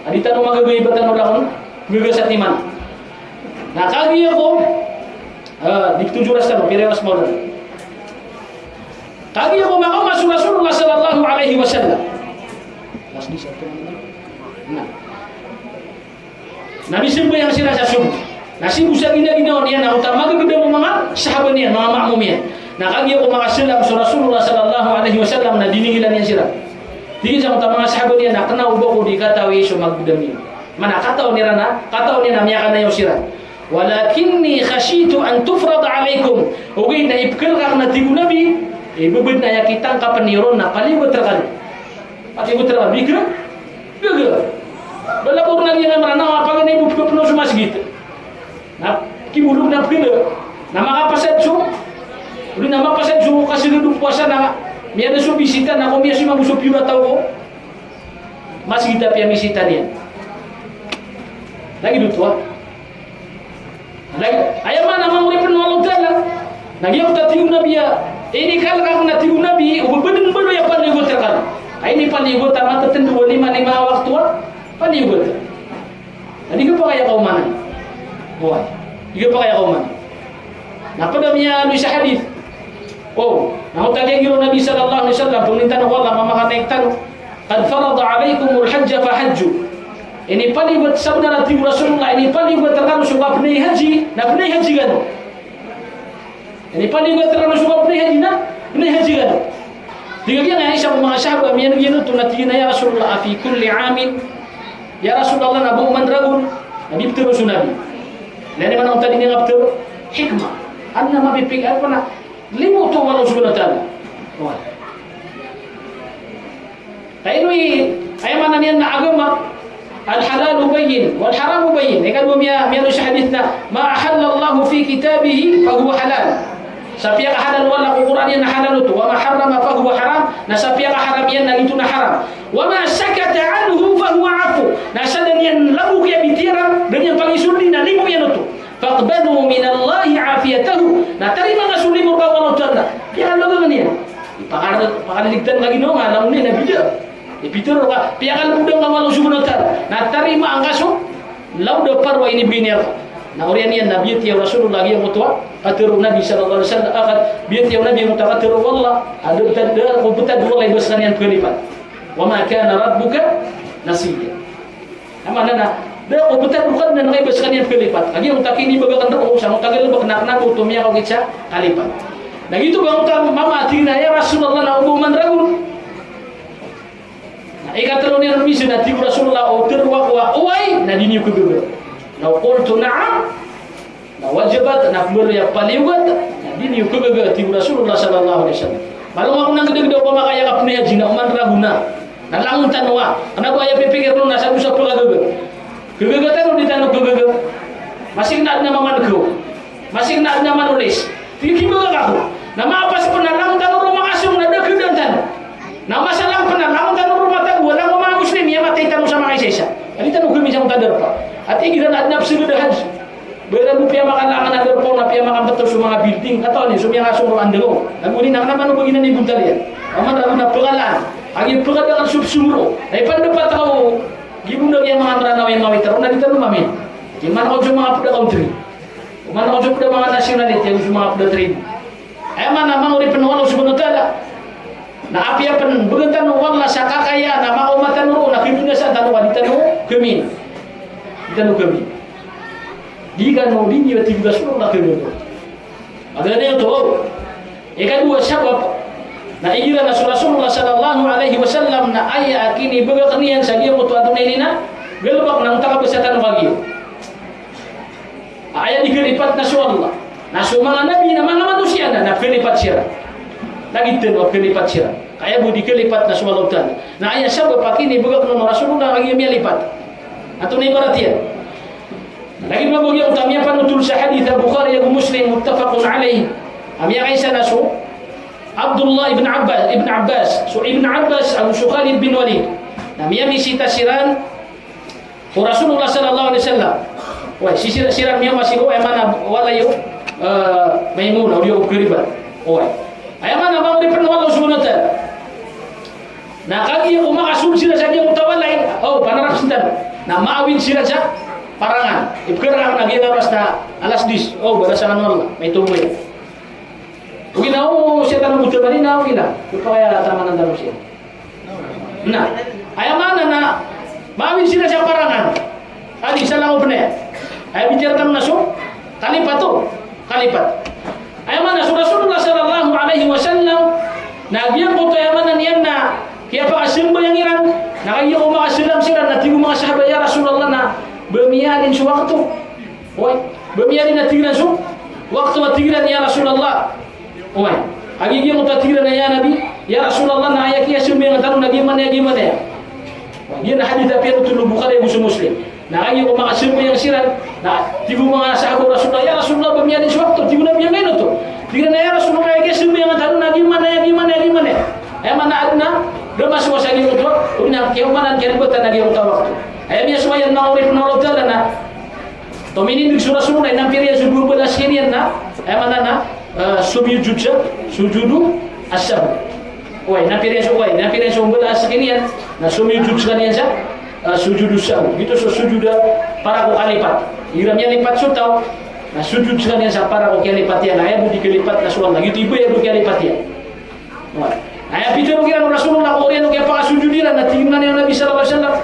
A di tano magaga iba tano lakon, gaga sa timan. Na kagiya ko, eh, di ptojo ras tano, pira i oras maolan. Kagiya ko makaoma so Rasulullah sallallahu alaihi wasallam. Last di sa ito. Na. Na misambayang siran sa sobo. Na sii bo sa ginaginawa niyan na oto a magagedam o manga sahaba niyan, manga ma'mum iyan. Na kagiya ko makasalam so Rasulullah sallallahu alaihi wasallam na dinigilan iyan siran. Tig iyan sa oto a manga sahaba niyan na kena o ba ko di katawi so magedam iyan. Maana katawan iran na, katawan iyan na miyakanayaw siran. "Walakinni khashitu an tufrada alaikum." Ogaid na ipkhalk akn a tig o Nabi, eh, ba badn a aya kitangkapen iyo ron na paliyogat rkano. Paliyogat rkano, di ka gaga. Bala ko ron a giya na Mranaw a paganay bo pkapno so masgit. Na kibolog na pkala. Na makapasad so, odi na mapasad so kasagad o powasa na miyada so bisita na ko miyasoy mambo so piyo a taw ko masgit a piyamisita niyan. Lagid oto a. Lagid, aya maana, manga oripen o Allahu Ta'ala. Na giya oto a tig o Nabi a, inikalk akn a tig o Nabi, o ba badn mbaloy a paliyogat rkano. Ka inipaliyogat a matatndo a lima, lima a wakto a paliyogat. Na di kapakay a kaomanan. Oway. Di kapakay a kaomanan. Na pd a miyaaloy sa hadith. O, na oto a giya o Nabi sallallahu alaihi wasallam, pangnin tano ko Allah, mamakanay tano. "Qad farada alaikumul hajja fahajju." Inipaliyogat, sabnar a tig o Rasulullah, inipaliyogat rkano so kapnay haji, na pnay haji kano. Inipaliyogat rkano so kapnay haji na pnay haji kano. Tig a giya i isa ko manga sahaba, miyaneg iyan oto na tig iyan a, "Ya Rasulullah, afi kulli amin?" Ya Rasulullah, na ba oman ragon? Na di ptharoa so Nabi. Lagid iyan a oto a di niyan kaptharo, hikmah. Adn a mapipik, apa na, limo oto o Allah Subhanahu wa Ta'ala. Oway. Ka ino i, aya maana niyan na agama, al-halalu bayyin, wal-haramu bayyin. Ika bo miya, miyaaloy sa hadith na, "Ma ahallallahu fi kitabihi fahuwa halal." Sa piyakahalal o Allah ko Qur'an iyan na halal oto. "Wa ma harrama fahuwa haram." Na sa piyakaharam iyan na giyoto na haram. "Wa ma sakata anhu fahuwa afu." Na sa da niyan lagok i bitiyaran, da niyan pangisoldi na limo iyan oto. "Faqbalu minallahi afiyatahu." Na tarimaa ngka so limo rka o Allah Ta'ala. Piyakalogan iyan. Pakar-, pakaliligtan lagid o nga, langon iyan a bida. Ipitharo ka, piyakalbodan ka o Allah Subhanahu wa Ta'ala. Na tarimaa ngka so lawd a parwa inibgay niyan rka. Na oriyan iyan na biyatiya o Rasulullah giyangkoto a katharo o Nabi sallallahu alaihi wasallam, a, biyatiya o Nabi giyangkoto a katharo o Allah, a da, da, da ko btad o Allah i ba skaniyan pkhalipat. "Wa ma kana rabbuka nasiya." Aya maana na, da ko btad o Kadnan ka i ba skaniyan pkhalipat. Kagiya oto a kinibagak akn roo sa oto a galbk na kna ko oto miyakaokit sa kalipat. Na giyoto ba oto a mama a tig iyan a, "Ya Rasulullah, na o ba oman ragon?" Na ikatharo niyan ron mizaan a tig o Rasulullah, o tharoa ko a oway, na di niyo khagaga. Law qultu na'am, la wajabat, na pmbaloy a paliyogat, na di Ini kagaga, tig o Rasulullah sallallahu alaihi wasallam. Malo nga ko nang gdagda o pamakaya ka pn a haji na oman rago na. Na langon tano a. Kna ba aya pipikir on na sa dosa pkagaga. Kagaga tano, di tano kagaga. Masing na adn a mamankaw. Masing na adn a manolis. Di kibagak ako. Na mapas pn a langon tano ron makasong na da kdn tano. Na masalang pn a langon tano ron matago, langon manga Muslim, iya matay tano sa makaisa-isa. Di tano kami sa matadarpa. Ati igira na adn a psagad a haji. Bala bo piyamakalangan a darpa on na piyamakambeto so manga building, katawan iyo, so miyakasong ron a ndao. Ago di na kna ba o ba giyanan i bontal iyan. Oman rago na pkalaan. Agi pkadakl so psong ron. Na ipandapat ka o gibo na giya manga Mranaw a mawit ron na di tano mamin. Di man ako so manga pda country. Oman ako so pda manga nationality, ago so manga pda tribe. Aya maana, manga oripn o Allah subhanahu wa ta'ala. Na apiya pn bgan tano o Allah sa kakayaan a makaoma tano ron na kibinasaan tano ka di tano kami. Di tano kami. Di kano, di niyo tig o Rasulullah kami. Agad iyo to. Ikadowa sabap, na igira na so Rasulullah sallallahu alaihi wasallam na aya a kinibagak iyan sa giyangkoto a antonaa ini na galbk na onta kabasa tano kagiya. Aya di kalipat na so Allah. Na so manga nabi na manga manosiya na, na kalipat siran. Lagid tano a kalipat siran. Ka aya bo di kalipat na so Allah Ta'ala. Na aya sabap a kinibagak on o Rasulullah a giya miyalipat. Antonaa i ibarat iyan? Lagid mambo giyangkoto a miyapanotol sa hadith a Bukhari ago Muslim, muttafaqun alayh. A miyakaisa na so Abdullah ibn Abbas, ibn Abbas, so Ibn Abbas ago so Khalid bin Walid. Na miyamisita siran o Rasulullah sallallahu alaihi wasallam. Oway, sii siran, siran miyaoma sii ko, aya maana, walay o, eh, Maimuna, odi o karibat. Oway. Aya maana, manga oripn o Allah subhanahu wa ta'ala. Na kagiya ko makasold siran sa giyangkoto a walay, o, panarap sii tano. Na maawid siran sa parangan. Ipkharaan na giya oras na alas diyes. O, balasan o Allah. Maito bo iyan. Ogaid na, o, sii tano bo taman iyan, ogaid na. Ipakaya tamanan tano siya. Na, aya maana na, maawid siran sa parangan. Adi, sa langon pn aya. Aya bicara tano na so kalipat, o, kalipat. Aya maana so Rasulullah sallallahu alaihi wasallam, na giyangkoto aya maana niyan na kiyapakasambayang iran, na kagiya ko makasalam siran, na tig o manga sahaba, "Ya Rasulullah, na ba miyaadn so wakto?" Oway, ba miyaadn a tig iran so wakto a tig iran, "Ya Rasulullah." Oway. Kagiya giyangkoto a tig iran a, "Ya Nabi, ya Rasulullah, na aya kiyasambayangan tano na giya man aya, giya man aya." Giyanan a hadith a piyanotol o Bukhari ago so Muslim. Na kagiya ko makasambayang siran, na tig o manga sahaba o Rasulullah, "Ya Rasulullah, ba miyaadn so wakto?" Tig o Nabi a, "Angkaino oto?" Tig iran a, "Ya Rasulullah, aya kiyasambayangan tano na giya man aya, giya man aya, giya man aya." Aya maana adn a da masowa sa giyangkoto, odi na kiyaomanan, kiyaribatan a giyangkoto a wakto. Aya miyasowa iyan, manga oripn o Allah Ta'ala, na tominindg so Rasulullah, inampiya iran so dowa balasan iyan na, aya maana na, eh, somiyojod sa, sujudu as-sahw. Oway, inampiya iran so, oway, inampiya iran so balasan iyan na somiyojod skaniyan sa, eh, sujudu sahw. Giyoto so sojod a para ko kalipat. Igira miyalipat so taw, na sojod skaniyan sa para ko kiyalipat iyan. Aya bo di kalipat na so Allah. Giyoto i baya bo kiyalipat iyan. Aya pitharo kiran o Rasulullah ko oriyan o kiyapakasojod iran na tig iyan o Nabi sallallahu alaihi wasallam,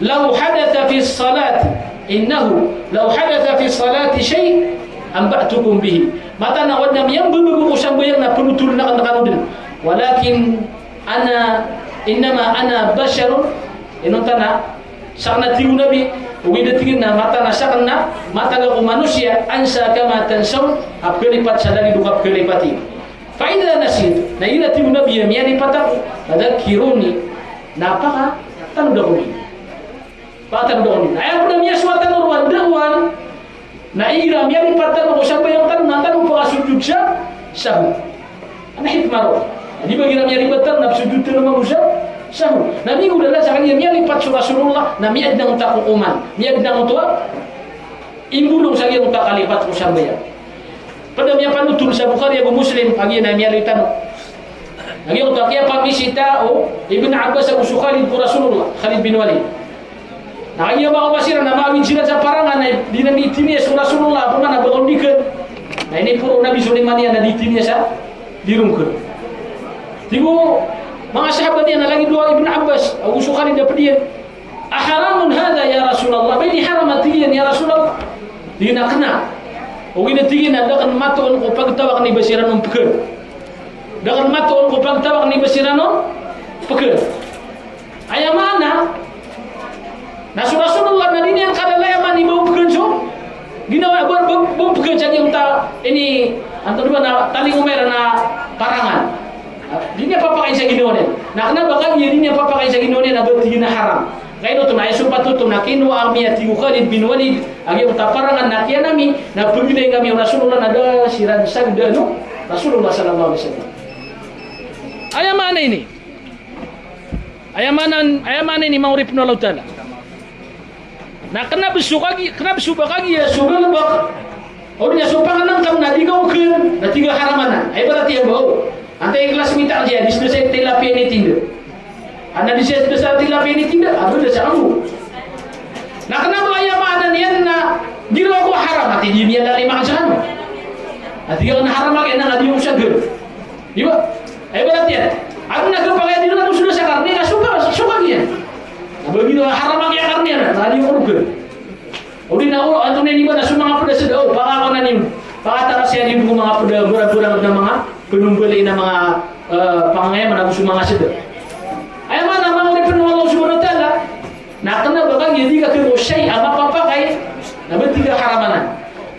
"Law hadatha fi salati, innahu law hadatha fi salati shay', anba'tukum bihi." Mataan a o adn a miyambabago ko sambayang na panotolan akn rkano dn. Walakin ana, innama ana basharun, inonta na, sakn a tig o Nabi, ogaid a tig iyan a mataan a sakn na, matag ako manosiya, ansa kama tansawn, a pkhalipat sa lagid o kapkhalipati. Fa idha nasitu, na igira tig o Nabi a miyalipat ako, fadhakkiruni, na pakatanod ako niyo. Pakatanod ako niyo. Na aya pn a miyasowa tano roo a dawan, na igira miyalipat tano ko sambayang tano, na tano pakasojod sa sahw. Adn a hikmah roo. Di ba igira miyalipat tano na psojod tano mambo sa sahw. Na miyagoda sa kagiya miyalipat so Rasulullah, na miyaadn angkoto a kokoman. Miyaadn angkoto a imbolong sa giyangkoto a kalipat ko sambayang. Pd a miyapanotol sa Bukhari ago Muslim, kagiya na miyaaloy tano. Na giyangkoto a kiyapamisita o Ibn Abbas ago so Khalid ko Rasulullah, Khalid bin Walid. Na kagiya makaoma siran na maawid siran sa parangan na di iran dii tiniyas o Rasulullah, pman a ba on di kn. Na iniporo o Nabi Sulaiman iyan na dii tiniyas a di ron kn. Tig o manga sahaba niyan na lagid o Ibn Abbas ago so Khalid a pd iyan, "Aharamun hadha ya Rasulullah?" Ba ini haram a tig iyan, ya Rasulullah? Tig iyan a kna. Ogaid na tig iyan a da akn matoon ko pagtaw akn i ba siran on pkn. Da akn matoon ko pagtaw akn i ba siran on pkn. Aya maana na so Rasulullah na di niyan kalalayaman i ba on pkn so ginawa, ba, ba, ba on pkn sa giyangkoto a ini Antonaa ba na talingoma iran a parangan. Di niyan papakain sa ginawa niyan. Na kna ba kagiya di niyan papakain sa ginawa niyan na ba tig iyan a haram. Kagiya oto na aya sopat oto na kinowa ami a tig o Khalid bin Walid a giyangkoto a parangan na kiyanami na pagilay kami o Rasulullah na da siran sagda o Rasulullah sallallahu alaihi wasallam. Aya maana ini. Aya maana, aya maana ini manga oripn o Allahu Ta'ala. Na kna ba so kagi, kna ba so ba kagiya so galbk. Odi na so pangnngkn na di ka okn, na tig a haram anan. Aya ibarat iyan ba o. Antaa i klas mita a di sda sa tilapia i tinda. Ana di sda sa tilapia i tinda, a ba da sa ambo. Na kna ba aya maana niyan na di ron ko haram, a tig iyan a di maana sa kano. A tig iyan a haram a kna a di ko sagda. Di ba? Aya ibarat iyan. Ago na kapakay di na ko sda sa karne, na so ka, so kagiya. Na ba giya haram a giya karne anan, na di ko rogn. Odi na o, antonaa ini ba na so manga pd a sda o, pakaanan iyo. Pakataras iyan iyo ko manga pd a, barang-barang na manga, pnumbalin a manga, eh, pangayam na so manga sda. Aya maana manga oripn o Allah subhanahu wa ta'ala. Na kna ba kagiya di ka khakowa shay a mapapakay, na ba tig a haram anan.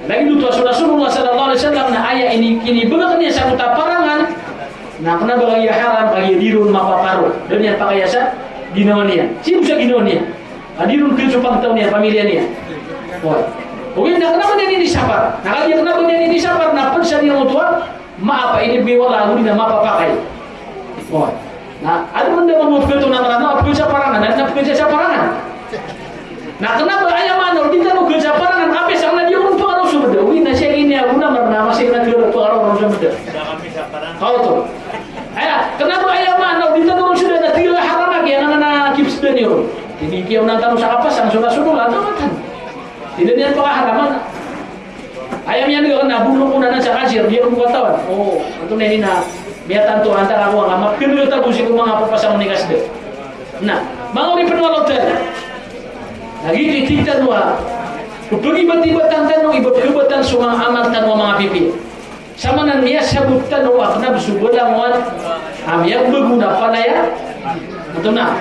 Lagid oto a so Rasulullah sallallahu alaihi wasallam na aya ini kinibgay niyan sangkoto a parangan, na kna ba kagiya haram, kagiya di ron mapaparo. Da niyan pakaya sa ginawa niyan. Sii bo sa ginawa niyan. A di ron khakowa so pagtaw niyan, pamilya niyan. Oway. Ogaid na kna ba niyan inisapar. Na kagiya kna ba niyan inisapar, na pd sa niyan oto a maap a inibgay o Allah ago di na mapapakay. Oway. Na, adn man da mambo pkhato na Mranaw a pkhato sa parangan, adn a pkhato sa parangan. Na kna ba aya maana o di tano khakowa sa parangan, apiya sakn na di ron pkhakowa so bda. Oway, na sii ini ago na Mranaw, masii na di ron pkhakowa so bda. Kaoto. Aya, kna ba aya maana o di tano ron sda na tig a haram a giya na, na, na kipsda niyo. Di kiyaona tano sa kapasang so Rasulullah, taw matan. Di niyan pakaharaman. Aya miyan'g anan a bolok on anan sa kasir, di ako katawan. O, antonaa ini na miyatanto antara ako a mapkhakowa tago sii ko manga papasang o nika sda. Na, manga oripn o Allah Ta'ala. Lagid i tig tano a, o pagibatibatn tano, ibatabatan so manga amal tano a manga pipiya. Samanan miyasabot tano a kna ba so balangowan a miyambago na palaya a, antonaa,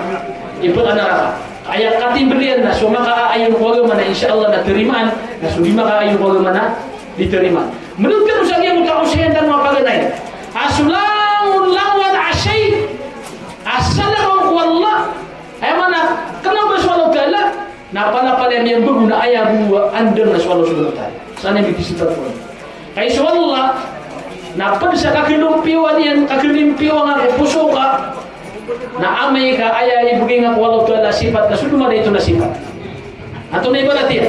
i pd a naraka. Aya katimbl iyan na so makaaayon ko agama na insha Allah na tarimaan, na so di makaaayon ko agama na di tarimaan. Manood kano sa giyangkoto a kaosayan tano a paganay a so langon-langowan a shay a salakaw ko Allah. Aya maana, kna ba so Allah Ta'ala, na palapalaya miyambago na aya bo a andang na so Allah Subhanahu wa Ta'ala. Sa niyan bitisinta ko. Kay so Allah, na pd sa kakhlimpiyowa niyan, kakhlimpiyowa nga ko poso ka, na amay ka aya ibgay nga ko Allah Ta'ala sipat na so dn mada ito na sipat. Antonaa i ibarat iyan?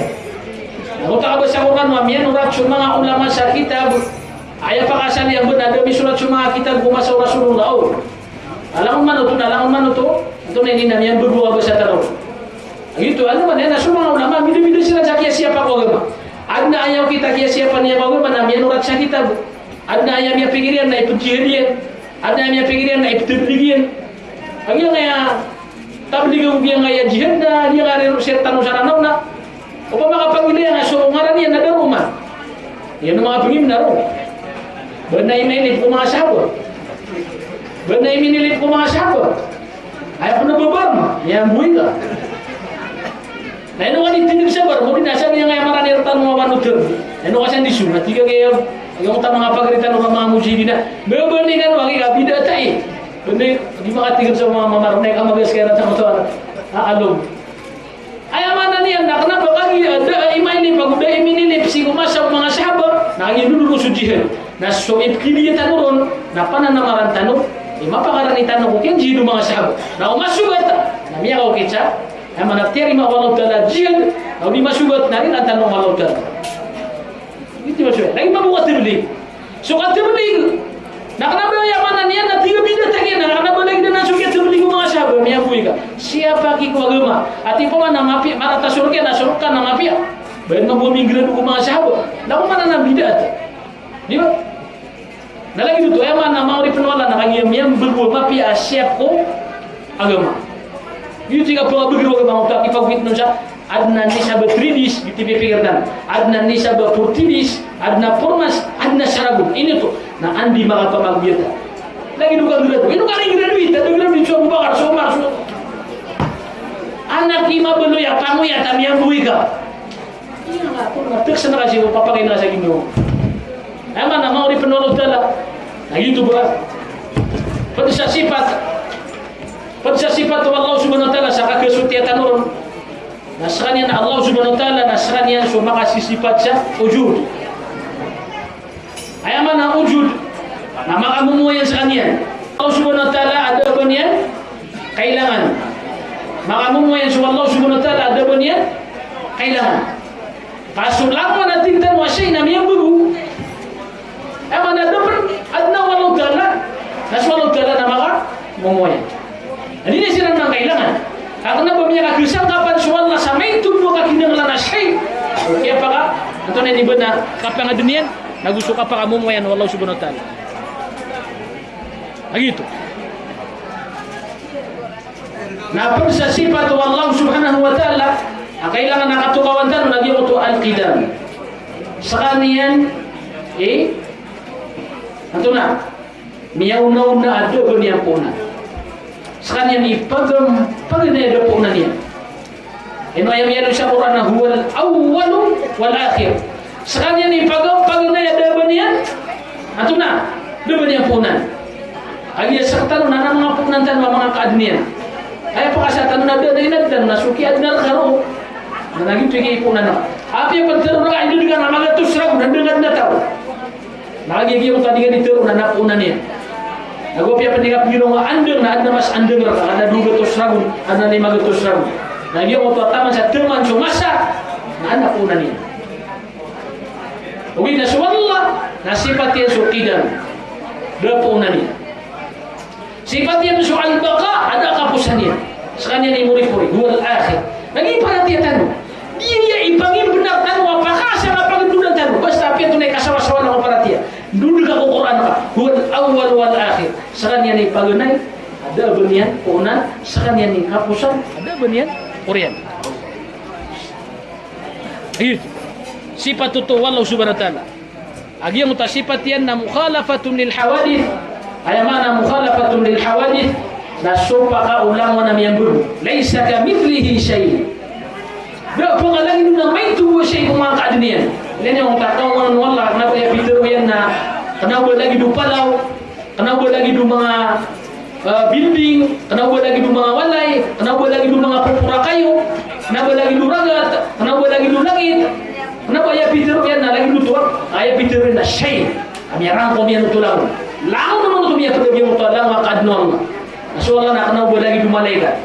Na oto a kabasa ko kano a miyanorat so manga ulama sa kitab, aya pakaasal iyan bnar a da misorat so manga kitab ko masa o Rasulullah. O. Langon man oto, na langon man oto, antonaa ini na miyambago a basa tano. Giyoto, ano man, aya na so manga ulama, bida-bida siran sa kiyasiyapa ko agama. Adn a aya okit a kiyasiyapa niyan ko agama na miyanorat sa kitab. Adn a aya miyapikir iyan na ipjihad iyan. Adn a aya miyapikir iyan na iptablig iyan. Kagiya aya tablig ago giyangkaya jihad na giyangkaya riro sii rktano sa Ranaw na opama ka pagilaya nga so ngaran iyan na Daroman. Iyan o manga pangimnar o. Ba na iminilip ko manga sahaba. Ba na iminilip ko manga sahaba. Aya pn a ba Barma, miyamboy ka. Na ino ka di tig sa Barma, o di na sa giyangkaya marani rktano a manga noter. Ino ka san di so, na tig a giyangkoto a manga pagari tano ka manga mujahidin na. Ba, ba ni kano a giyangkaya bid'ah ta i. Ba ni, di makatig sa manga mamar, na ika magas kaya rktano to, a, alog. Aya maana niyan na kna ba kagiya da a iminilip ago da a iminilip sii ko masa o manga sahaba, na kagiya dodon so jihad. Na so ipkilaya tano ron, na pananamaran tano i mapakarani tano ko kiyajihad o manga sahaba. Na o masogat, na miyakaokit sa, aya maana tiyarima o Allah Ta'ala jihad, na o di masogat, na rilaan tano o Allah Ta'ala. Giyoto i masogat. Lagid mambo katablig. So katablig. Na kna ba aya maana niyan na tig a bid'ah ta giyanan, na kna ba lagid anan so kiyatablig o manga sahaba, miyamboy ka. Siyapa ki ko agama. Ati ko man a mapiya, marata so rk iyan, na so rk ka na mapiya. Ba iyan mambo minggrado ko manga sahaba. Na ko man anan bid'ah ta. Di ba? Na lagid oto, aya maana manga oripn o Allah na kagiya miyambago a mapiya a siyap ko agama. Giyoto i kapangabagr o agama, oto a kipagfitna on sa, adn a nisab a three days, giyoto i pipikir tano. Adn a nisab a forty days, adn a four months, adn a saragon. Ino oto, na anda i makapamaguyat. Lagid o kagraduate. Ino ka graduate, da graduate so Abubakar, so Umar, so. Anak i mabaloy a pangoyat a miyamboy ka. Iya nga, oto na, teks na kasi ko papakain na sa ginawa. Aya maana, manga oripn o Allah Ta'ala, na giyoto ba. Pd sa sipat, pd sa sipat o Allah Subhanahu wa Ta'ala sa kagasotiya tano ron, na skaniyan a Allah Subhanahu wa Ta'ala na skaniyan so makasisipat sa ujud. Aya maana ujud na makamomoayan skaniyan. Allah Subhanahu wa Ta'ala a da a ba niyan kailangan. Makamomoayan so Allah Subhanahu wa Ta'ala a da a ba niyan kailangan. Ka so langowan a tig tano a shay na miyambago. Aya maana, da pn, adn a o Allah Ta'ala, na so Allah Ta'ala na makamomoayan. Aya niyan siran na kailangan. Ka kna ba miyakakisangkapan so Allah sa maito bo a kakinanglan a shay. Kiyapaka, antonaa i ba na kapangadn iyan, nago so kapakamomoayan o Allah Subhanahu wa Ta'ala. Lagid oto. Na pd sa sipat o Allah Subhanahu wa Ta'ala a kailangan a katokawan tano na giyoto Al-Qidam. Skaniyan i, antonaa, miyaonaona a da a ba niyan poonan. Skaniyan i pagam-, paganay a da a poonan iyan. Ino aya miyaaloy sa Qur'an a huwal awwalu wal akhir. Skaniyan i pagam-, paganay a da a ba niyan, antonaa, da a ba niyan poonan. Kagiya sktano na adn a manga poonan tano a manga kaadn iyan. Aya pakasa tano na da a inadn tano na so kiyaadn a rka roo. Na lagid oto i poonan. Apiya pn tharo rka a inadn ka na magatos ragon, adn a, adn a taw. Na lagid giyoto a di ka di tharo na adn a poonan iyan. Nago apiya pn di ka pngiraw a andang na adn a mas andang rka, adn a dowa gatos ragon, adn a lima gatos ragon. Na giyoto a taman sa taman so masa na adn a poonan iyan. Ogaid na so Allah na sipat iyan so qidam. Da a poonan iyan. Sipat iyan so al-baqa, a da a kaposan iyan. Skaniyan i moripori, huwal akhir. Na giya i paratiyaya tano. Giya i pangimbnar tano a pakasa a pagndodaan tano. Basta apiya antonaa i kasawasawa o paratiyaya. Ndod ka ko Qur'an ka. Huwal awwal wal akhir. Skaniyan i paganay a da a ba niyan poonan, skaniyan i kaposan a da a ba niyan oriyan. Ayun. Sipat oto o Allah Subhanahu wa Ta'ala. A giyangkoto a sipat iyan na mukhalafatun lil hawadith. Aya maana mukhalafatun lil hawadith na so pakaolangowan a miyambago. Laysa kamithlihi shay. Da a pkalagid on a maito bo a shay ko manga kaadn iyan. Ilay niyo angkoto a kaolangowan o Allah, kna ba aya pitharo iyan na kna ba lagid o palaw, kna ba lagid o manga, eh, building, kna ba lagid o manga walay, kna ba lagid o manga poporakayo, kna ba lagid o ragat, kna ba lagid o langit, kna ba aya pitharo iyan na lagid oto a, aya pitharo iyan na shay. A miyarangkom iyan oto langon. Langon oto miyapd a giyangkoto a langon a kaadn o Allah. Na so Allah na kna ba lagid o malaikat.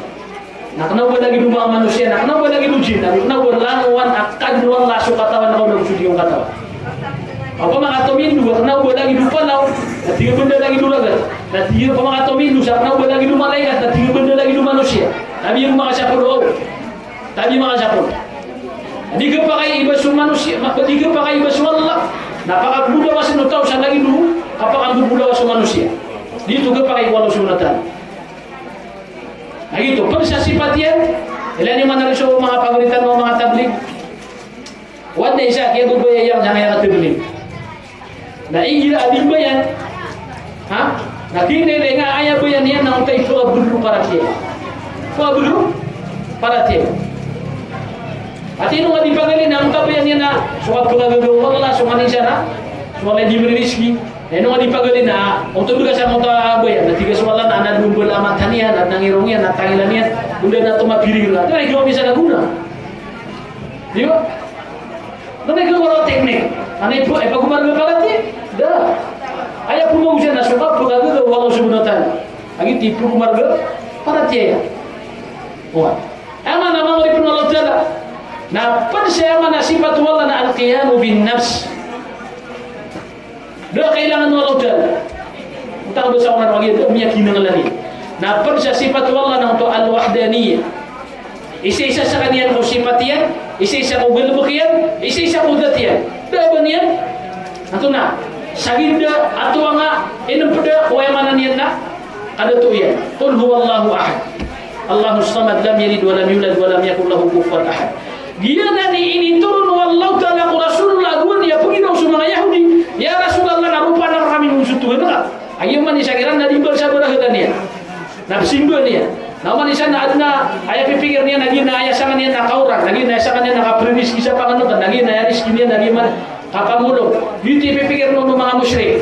Na kna ba lagid o manga manosiya, na kna ba lagid o jinn, na kna ba langowan a kaadn o Allah so katawan na kaonaw so di on katawan. Opama ka tomindo, kna ba lagid o palaw, na tig a ba nda lagid o ragat. Na tig a opama ka tomindo sa kna ba lagid o malaikat, na tig a ba nda lagid o manosiya. Tabiya makasapol o. Tabiya makasapol. Di kapakay iba so manosiya, ma-, di kapakay iba so Allah. Na pakabolawas o taw sa lagid o kapakambobolawas o manosiya. Di oto kapakay o Allah Subhanahu wa Ta'ala. Na giyoto, pd sa sipat iyan, ilay niyo man a so manga pagari tano a manga tablig. Oway, na isa, kiyababaya iyan sa aya katablig. Na igira a di mbayan, ha? Na kinailay nga aya bayan iyan na oto i pkablo paratiyaya. Pkablo paratiyaya. Ati ino nga di pagali na oto a bayan iyan na so kapkagaga o Allah, so manosiya na so Allah i di mririzki. Ino nga di pagali na oto, bgasa mo ta bayan, na tig a so Allah na adn a dombal a mata niyan, adn a ngirong iyan, na tangilan iyan, onda na oto mapiring na. Ito na ikaw misa na gona. Di ba? Ito na ikaw wala teknik. Ano ito, ay pagumar nga paratiyaya? Da. Aya pmagosay na so kapkagaga o Allah Subhanahu wa Ta'ala. Lagid i pagumar nga paratiyaya. Oway. Aya maana, manga oripn o Allah Ta'ala, na pd sa aya maana sipat o Allah na al-qiyamu bin nafs. Da a kailangan o Allah Ta'ala. Oto a ba sa oran a giya da a miyakinanglan iyan. Na pd sa sipat o Allah na oto al-wahdaniyah. Isa-isa skaniyan ko sipat iyan, isa-isa ko galbk iyan, isa-isa ko dhat iyan. Da a ba niyan, antonaa, sagid a, antonaa nga inmpd a, o aya maana niyan na kadato iyan. Qul huwallahu ahad. Allahus samad, lam yalid wa lam yulad wa lam yakun lahu kufuwan ahad. Giyanan i initoron o Allah Ta'ala ko Rasulullah a gowani a pgiraw so manga Yahudi, "Ya Rasulullah, na ropaan akn kami on so Tuhan ka." Aya maana niyan sa kiran na di ba sa barahadan iyan. Na pzimba niyan. Na oman i isa na adn a aya pipikir iyan na giya na aya sangkanan iyan na kaoran, na giya na aya sangkanan iyan na kapririzki sa pangnngkn, na giya na aya rizki niyan na giya man Kakamolong. Giyoto i pipikir o manga mushrik.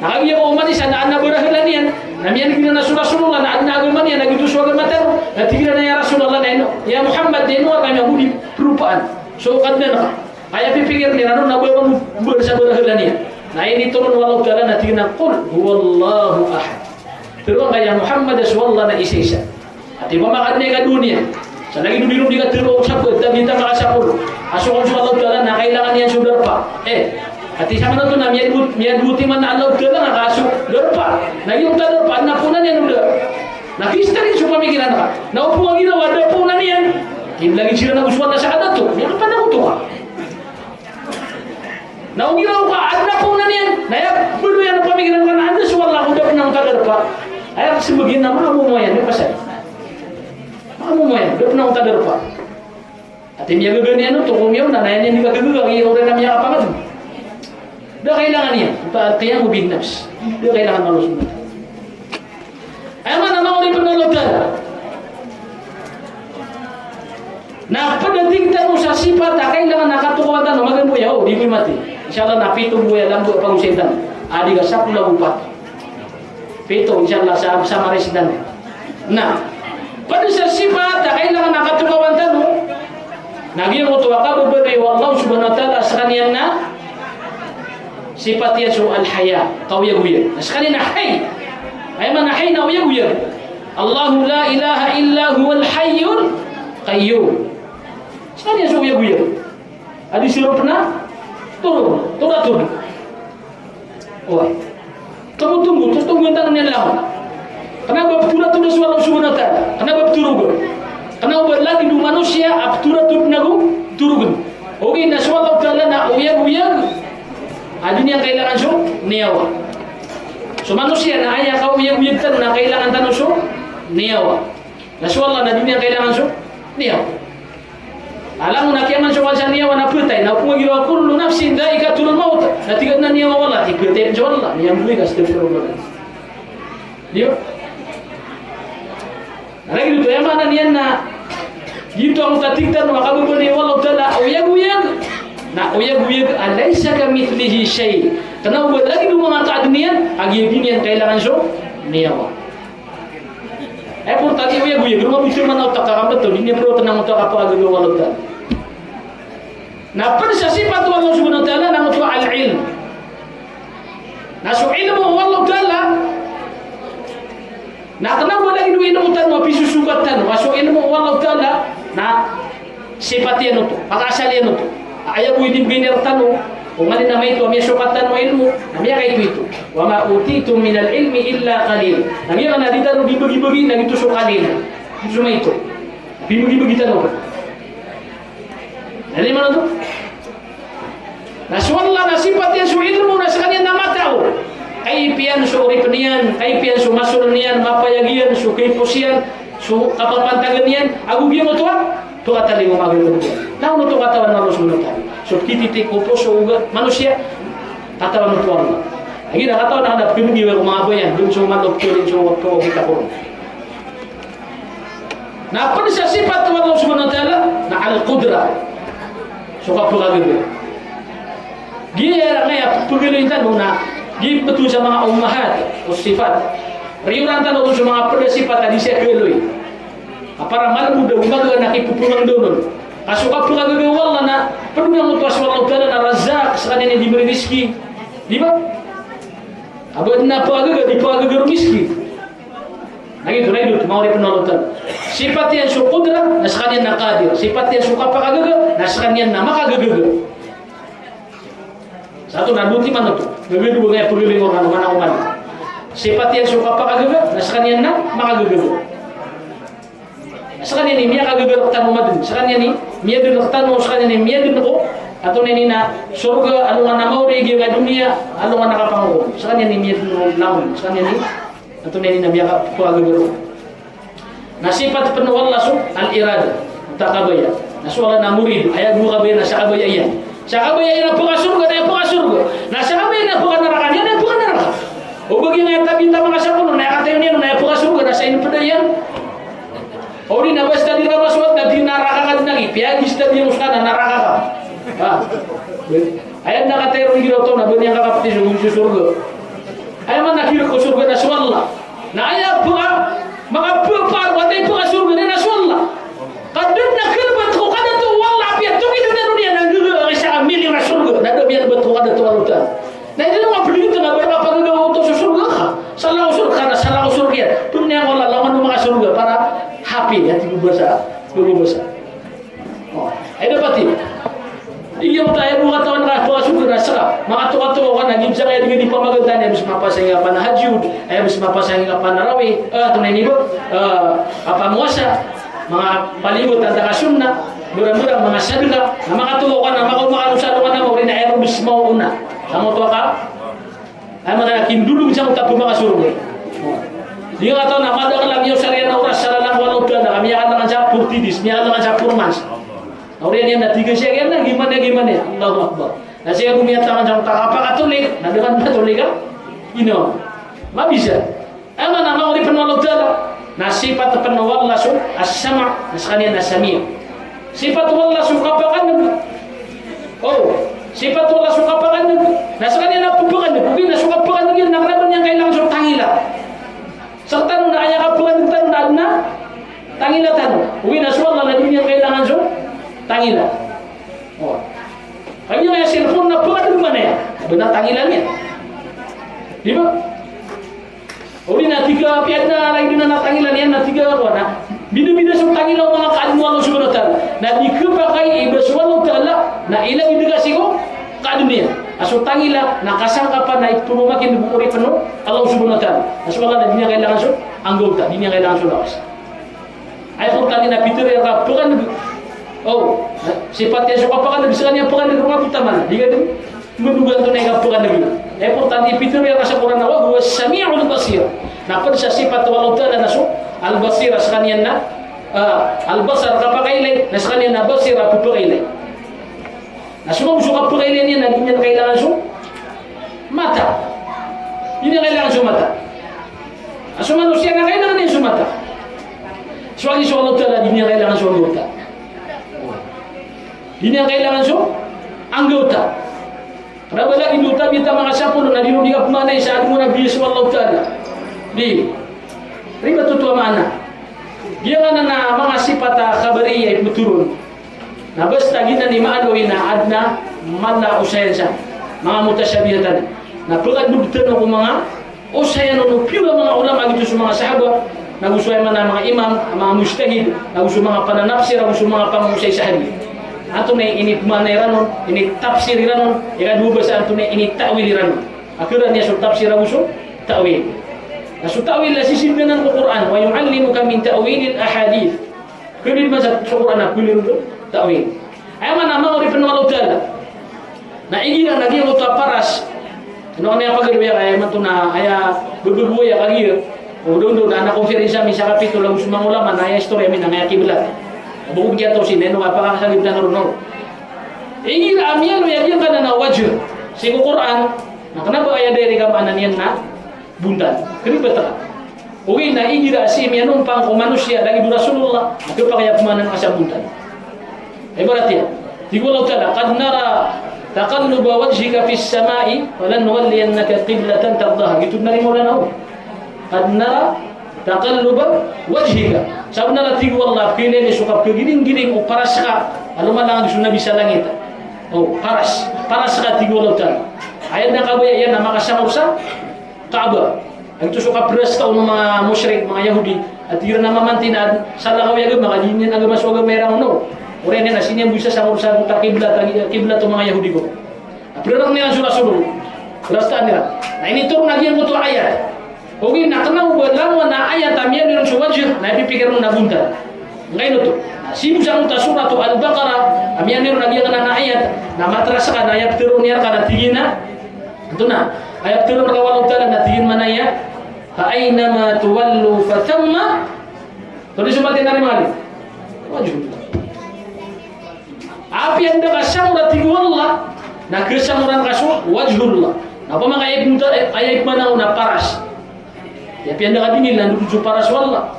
Na kagiya ko oman isa na adn a barahalan iyan, na miyaneg iran a so Rasulullah na adn a agama niyan, na giyoto so agama tano. Na tig iran a, "Ya Rasulullah, na ino, ya Muhammad, na ino a kami a bo di propaan so Kadnan ka." Aya pipikir iran on na ba mambo sa barahalan iyan. Na initoron o Allahu Ta'ala na tig iyan a, "Qul huwallahu ahad." Tharoa ngka, ya Muhammad, a so Allah na isaisa. Ati ba makadn a ikadowa niyan. Sa lagid o di ron di katharo o sabaad, tabi ta makasapolo. A so, so Allahu Ta'ala na kailangan iyan so darpa. Eh, ati sa man oto na miyadot, miyadot iman a Allahu Ta'ala na ka so darpa. Na giyoto a darpa, adn a poonan iyan o da. Na kistarin so pamikiran ka. Na opama giraw a da poonan iyan. Tig lagid siran a go so Allah sa kadato. Miyakapanakoto ka. Na o giraw ka adn a poonan iyan, na aya baloy iyan a pamikiran ka na anda so Allah ko da pn angkoto a darpa. Aya kasmbag iyan na mamomoyan, aya pasal. Mamomoyan, da pn angkoto a darpa. Ati miyagaga niyan oto, ko miyaona, na aya niyan di kagaga, aya oriyan a miyakapangadn. Da kailangan iyan, oto al-qiyamu bin nafs. Da kailangan malos. Aya maana na oripn o Allah Ta'ala. Na pd a tig tano sa sipat a kailangan a katokawan tano, magambo aya, o, di mimati. Insha Allah na pito bo aya lamba a pagosay tano. A di ka sapolo ago pat. Pito, insha Allah, sa, summarize tano. Na pd sa sipat a kailangan a katokawan tano. Na giyangkoto a kababaloy o Allah Subhanahu wa Ta'ala, skaniyan na sipat iyan so al-haya, kaoyagoyag. Na skaniyan na hayy. Aya maana hayy na oyagoyag. Allahu la ilaha illa huwal hayyul qayyum. Skaniyan so oyagoyag. A di siro pn a torog, torog, torog. Oway. Tongotonggo, tongotonggo tano niyan langon. Kna o ba ptoratod so Allah Subhanahu wa Ta'ala. Kna o ba ptoroga. Kna o ba lagid o manosiya a ptoratod nago torogn. Ogaid na so Allah Ta'ala na oyagoyag a di niyan kailangan so niyawa. So manosiya na aya kaoyagoyag tano na kailangan tano so niyawa. Na so Allah na di niyan kailangan so niyawa. Alangon a kiyaman so Allah sa niyawa na phatay, na opama giraw a kullu nafsin dha'iqatul maut. Na tig a niyawa o Allah, tig a phatay so Allah, niyan bui ka, astaghfirullah. Di ba? Na lagid oto, aya maana niyan na giyoto angkoto a tig tano a kababaloy o Allah Ta'ala, oyagoyag. Na oyagoyag a laysa kamithlihi shay'. Kna o ba lagid o manga kaadn iyan a giya di niyan kailangan so niyawa. Aya portali oyagoyag, roo mabtad man a otak ka, kambato, di niyan pn oto na angkoto a kapakagaga o Allah Ta'ala. Na pd sa sipat o Allah Subhanahu wa Ta'ala na angkoto a al-ilm. Na so ilmo o Allah Ta'ala na kna o ba lagid o ilmo tano a pisosogat tano, ka so ilmo o Allah Ta'ala na sipat iyan oto, pakaasal iyan oto. Aya bo i di mbgay rktano, o nganin a maito a miyasokat tano a ilmo, na miyakaitoito. Wa ma utitum minal ilmi illa qalil. Na giyanan a di tano di bagi-bagi, na giyoto so qalil. Giyoto so maito. Bibagi-bagi tano. Na di man oto. Na so Allah na sipat iyan so ilmo na skaniyan na matao. Kaipiyan so oripn iyan, kaipiyan so masoln iyan, mapayag iyan, so kaipos iyan, so kapapantagan iyan, ago giyangkoto a pkatalingoma a gagawii. Na on oto katawan o Allah Subhanahu wa Ta'ala. So pkititi ko poso o manosiya, katawan oto o Allah. Lagid a katawan a kna pkhan'g iyan ko manga bayan, dn so manok, dn so wakto, kita ko ron. Na pd sa sipat o Allah Subhanahu wa Ta'ala na al-qudra. So kapakagaga. Giya ngaya pagaloy tano na gii pto sa manga ummahat o sifat. Riyoran tano so manga pd a sipat a di siya kaloy. A para malbod a gomagaga na kipopolong donon. Ka so kapakagaga o Allah na pd giyangkoto a so Allah Ta'ala na Razzaq, skaniyan i di mririzki. Di ba? Aba dn a pakagaga, di pakagaga ro miskin. Na giyoto, na giyoto, maoripn o Allah Ta'ala. Sipat iyan so qudra, na skaniyan na qadir. Sipat iyan so kapakagaga, na skaniyan na makagagaga. Sa oto na dowa timan oto. Gagaga dowa ngaya pagaloy ngka na mana oman. Sipat iyan so kapakagaga, na skaniyan na makagagaga. Skaniyan i miyakagaga rktano madn. Skaniyan i miyadn rktano, skaniyan i miyadn ko, antonaa ini na sorga, alongan a maori, giyangkai a doniya, alongan a kapangokom. Skaniyan i miyadn ko langon. Skaniyan i Antonaa ini na miyakapagagaro. Na sipat pn o Allah so al-irada, ta kabaya. Na so Allah na murid, aya bo kabaya na sa kabaya iyan. Sa kabaya iyan na pkasorga, na aya pkasorga. Na sa kabaya iyan na pkanaraka, na aya pkanaraka. O ba giyangkaya tabi ta makasapolo, na aya katayon iyan, na aya pkasorga, na sa inpda iyan. O di na basta di ramaswat, na di naraka ka dn lagi. Piyagista di iyan oska na naraka ka. Ha? Aya na katero igira oto na ba niyan kakapeti so sorga. Aya man a girek ko sorga na so Allah. Na aya peka, makapepa, wata i peka sorga na so Allah. Ka da den a kena ba ko kadato o Allah, apiya toki den a doniya na nggaga isa a milyon a sorga. Na da miyan ba ko kadato o Allah Ta'ala. Na ino nga peliyoten a ba kapagagaw oto so sorga ka. Sa langon sorga ka na sa langon sorga iyan. Pemeniyan ko Allah, langon o makasorga para happy, aya tig o basa. Tig o basa. O, aya dapat iyan. Igira oto aya bo katawan ka pekasorga na seka. Makatokato ka na gibsang aya di ngka di pamagantan, aya bo sa mapasang ka panahajjud, aya bo sa mapasang ka panarawi, eh, antonaa ini bo, eh, kapamowasa, manga palimotan ta ka sunnah, mera-mera manga sadeka, na makatokato ka na makaoma ka sa dowa na maori na aya bo sa maona. Langon oto ka, aya maana na kindolog sangkoto a pemakasorga. Di ngka katawan a madakel a miyaosar iyan a oras sa lalan ko Allah Ta'ala, ka miyakalangan sa forty days, miyakalangan sa four months. Na oriyan iyan na tig a siya giyanan, giyanan, giyanan. Allahu Akbar. Na siya bo miyatangan sangkoto a kapakatolik, na dengan katolik ka, ino. Mabisa. Aya maana a maori pen o Allah Ta'ala, na sipat pen o Allah so as-sama', na sekaniyan na Sami'. Sipat o Allah so kapakaneg. O, sipat o Allah so kapakaneg. Na sekaniyan na pepakaneg. Ogaid na so kapakaneg iyan na kena ba niyan kailangan so tangila. Sektano na aya kapakaneg tano na aden a tangila tano. Ogaid na so Allah na di niyan kailangan so tangila. O. Kagiya aya cellphone na pakaneg man iyan. Aden a tangila niyan. Di ba? Odi na tig a apiya aden a lagid a tangila niyan na tig a kowan a bida-bida so tangila o manga kaadn o Allah Subhanahu wa Ta'ala. Na di khapakay i ba so Allah Ta'ala na ilagid ka sii ko kaadn iyan. A so tangila na kasangkapan a ipmamakin'g o oripen o Allah Subhanahu wa Ta'ala. Na so Allah na di niyan kailangan so anggawta, di niyan kailangan so lawas. Aya importante na pitharo iyan a kapakaneg. O, sipat iyan so kapakaneg, sekaniyan pakaneg, ron a bo taman. Di ka den madogan antonaa i kapakaneg iyan. Aya importante pitharo iyan a sa Qur'an a wa huwas sami'ul basir. Na pd sa sipat o Allah Ta'ala na so Al-Basir, sekaniyan na, ah, Al-Basar, kapakailay, na sekaniyan na Basir, a pphakailay. Na so manga so kapakailay niyan na di niyan kailangan so mata. Di niyan kailangan so mata. Na so manosiya na kailangan iyan so mata. So lagid so Allah Ta'ala, di niyan kailangan so anggawta. Di niyan kailangan so anggawta. Kena ba lagid o tabiya a manga sapolo na di ron di kapmaanai sa adn o Nabi so Allah Ta'ala. Di. Ribat oto a maana. Giyangkanan a manga sipat a khabariyyah i ptharoon. Na basta giyanan i maaloy na adn a mala a osayan sa manga mutashabihatan. Na pkadogn tano ko manga osayan on o piyo a manga ulama, giyoto so manga sahaba, nago so aya maana a manga imam, a manga mujtahid, nago so manga pananapsir, nago so manga pangosay sa hadith. Antonaa i inipmaana iran on, initapsir iran on, ikadowa basa antonaa i inita'wil iran on. A kharan iyan so tafsir ago so ta'wil. Na so ta'wil na sisindg anan ko Qur'an, "Wa yu'allimuka min ta'wilil ahadith." Kharan iyan man sa so Qur'an a kharan iyan so ta'wil. Aya maana a manga oripen o Allah Ta'ala. Na igira na giyangkoto a paras. Ino kaniyan pagaloya ka aya imanto na aya bebegowaya kagiya. O dondo na ana conference ami sa kapito ago so manga ulama na aya istorya ami na aya kiblat. Bokon giya taw sii na ino ka pakakasagib tano ron. Igira a miyaaloy a giyangkanan a wajh sii ko Qur'an. Na kena ba aya direct a maana niyan na bontal. Kena ba ta. Ogaid na igira a sii miyanompang ko manosiya lagid o Rasulullah, na khapakay a pmaana na sa bontal. Ibarat iyan, tig o Allah Ta'ala, "Qad nara taqalluba wajhika fis sama'i, falanuwalliyannaka qiblatan tardaha." Giyoto na rimoran aw. "Qad nara taqalluba wajhika." Sabnar a tig o Allah, pkhailay ami so kapkhagiringgiring o paras ka, a lomalangag so Nabi sa langit. O, paras. Paras ka, tig o Allah Ta'ala. Aya na kabaya iyan na makasangor sa Kaaba. Giyoto so kaprasat o manga mushrik, manga Yahudi. A tig iran a mamanti na salakaw i agama ka di niyan agama so agama iran on. Oriyan iyan na sii niyan bo isa sangor sa kiblat, kiblat o manga Yahudi ko. A prarang iran so Rasulullah. Prasat iran. Na initoron a giyangkoto a ayat. Ogaid na kena o ba langon a ayat a miyaaloy ron so wajh, na ipipikir on na bontal. Ngkaino oto. Na sii bo sangkoto a Surat Al-Baqarah, a miyaaloy ron a giyangkanan a ayat, na matras ka na aya ptharoon iyan rka na tig iyan a, antonaa, aya ptharoon rka o Allah Ta'ala na tig iyan man aya, "Fa aynama tuwallu fa thamma." Antonaa i somat iyan a rimali? Wajhullah. Apiya anda ka sangor a tig o Allah, na khasangoran ka so wajhullah. Na opama ka aya ipmaana on na paras. Apiya anda ka dingil na ndodon so paras o Allah.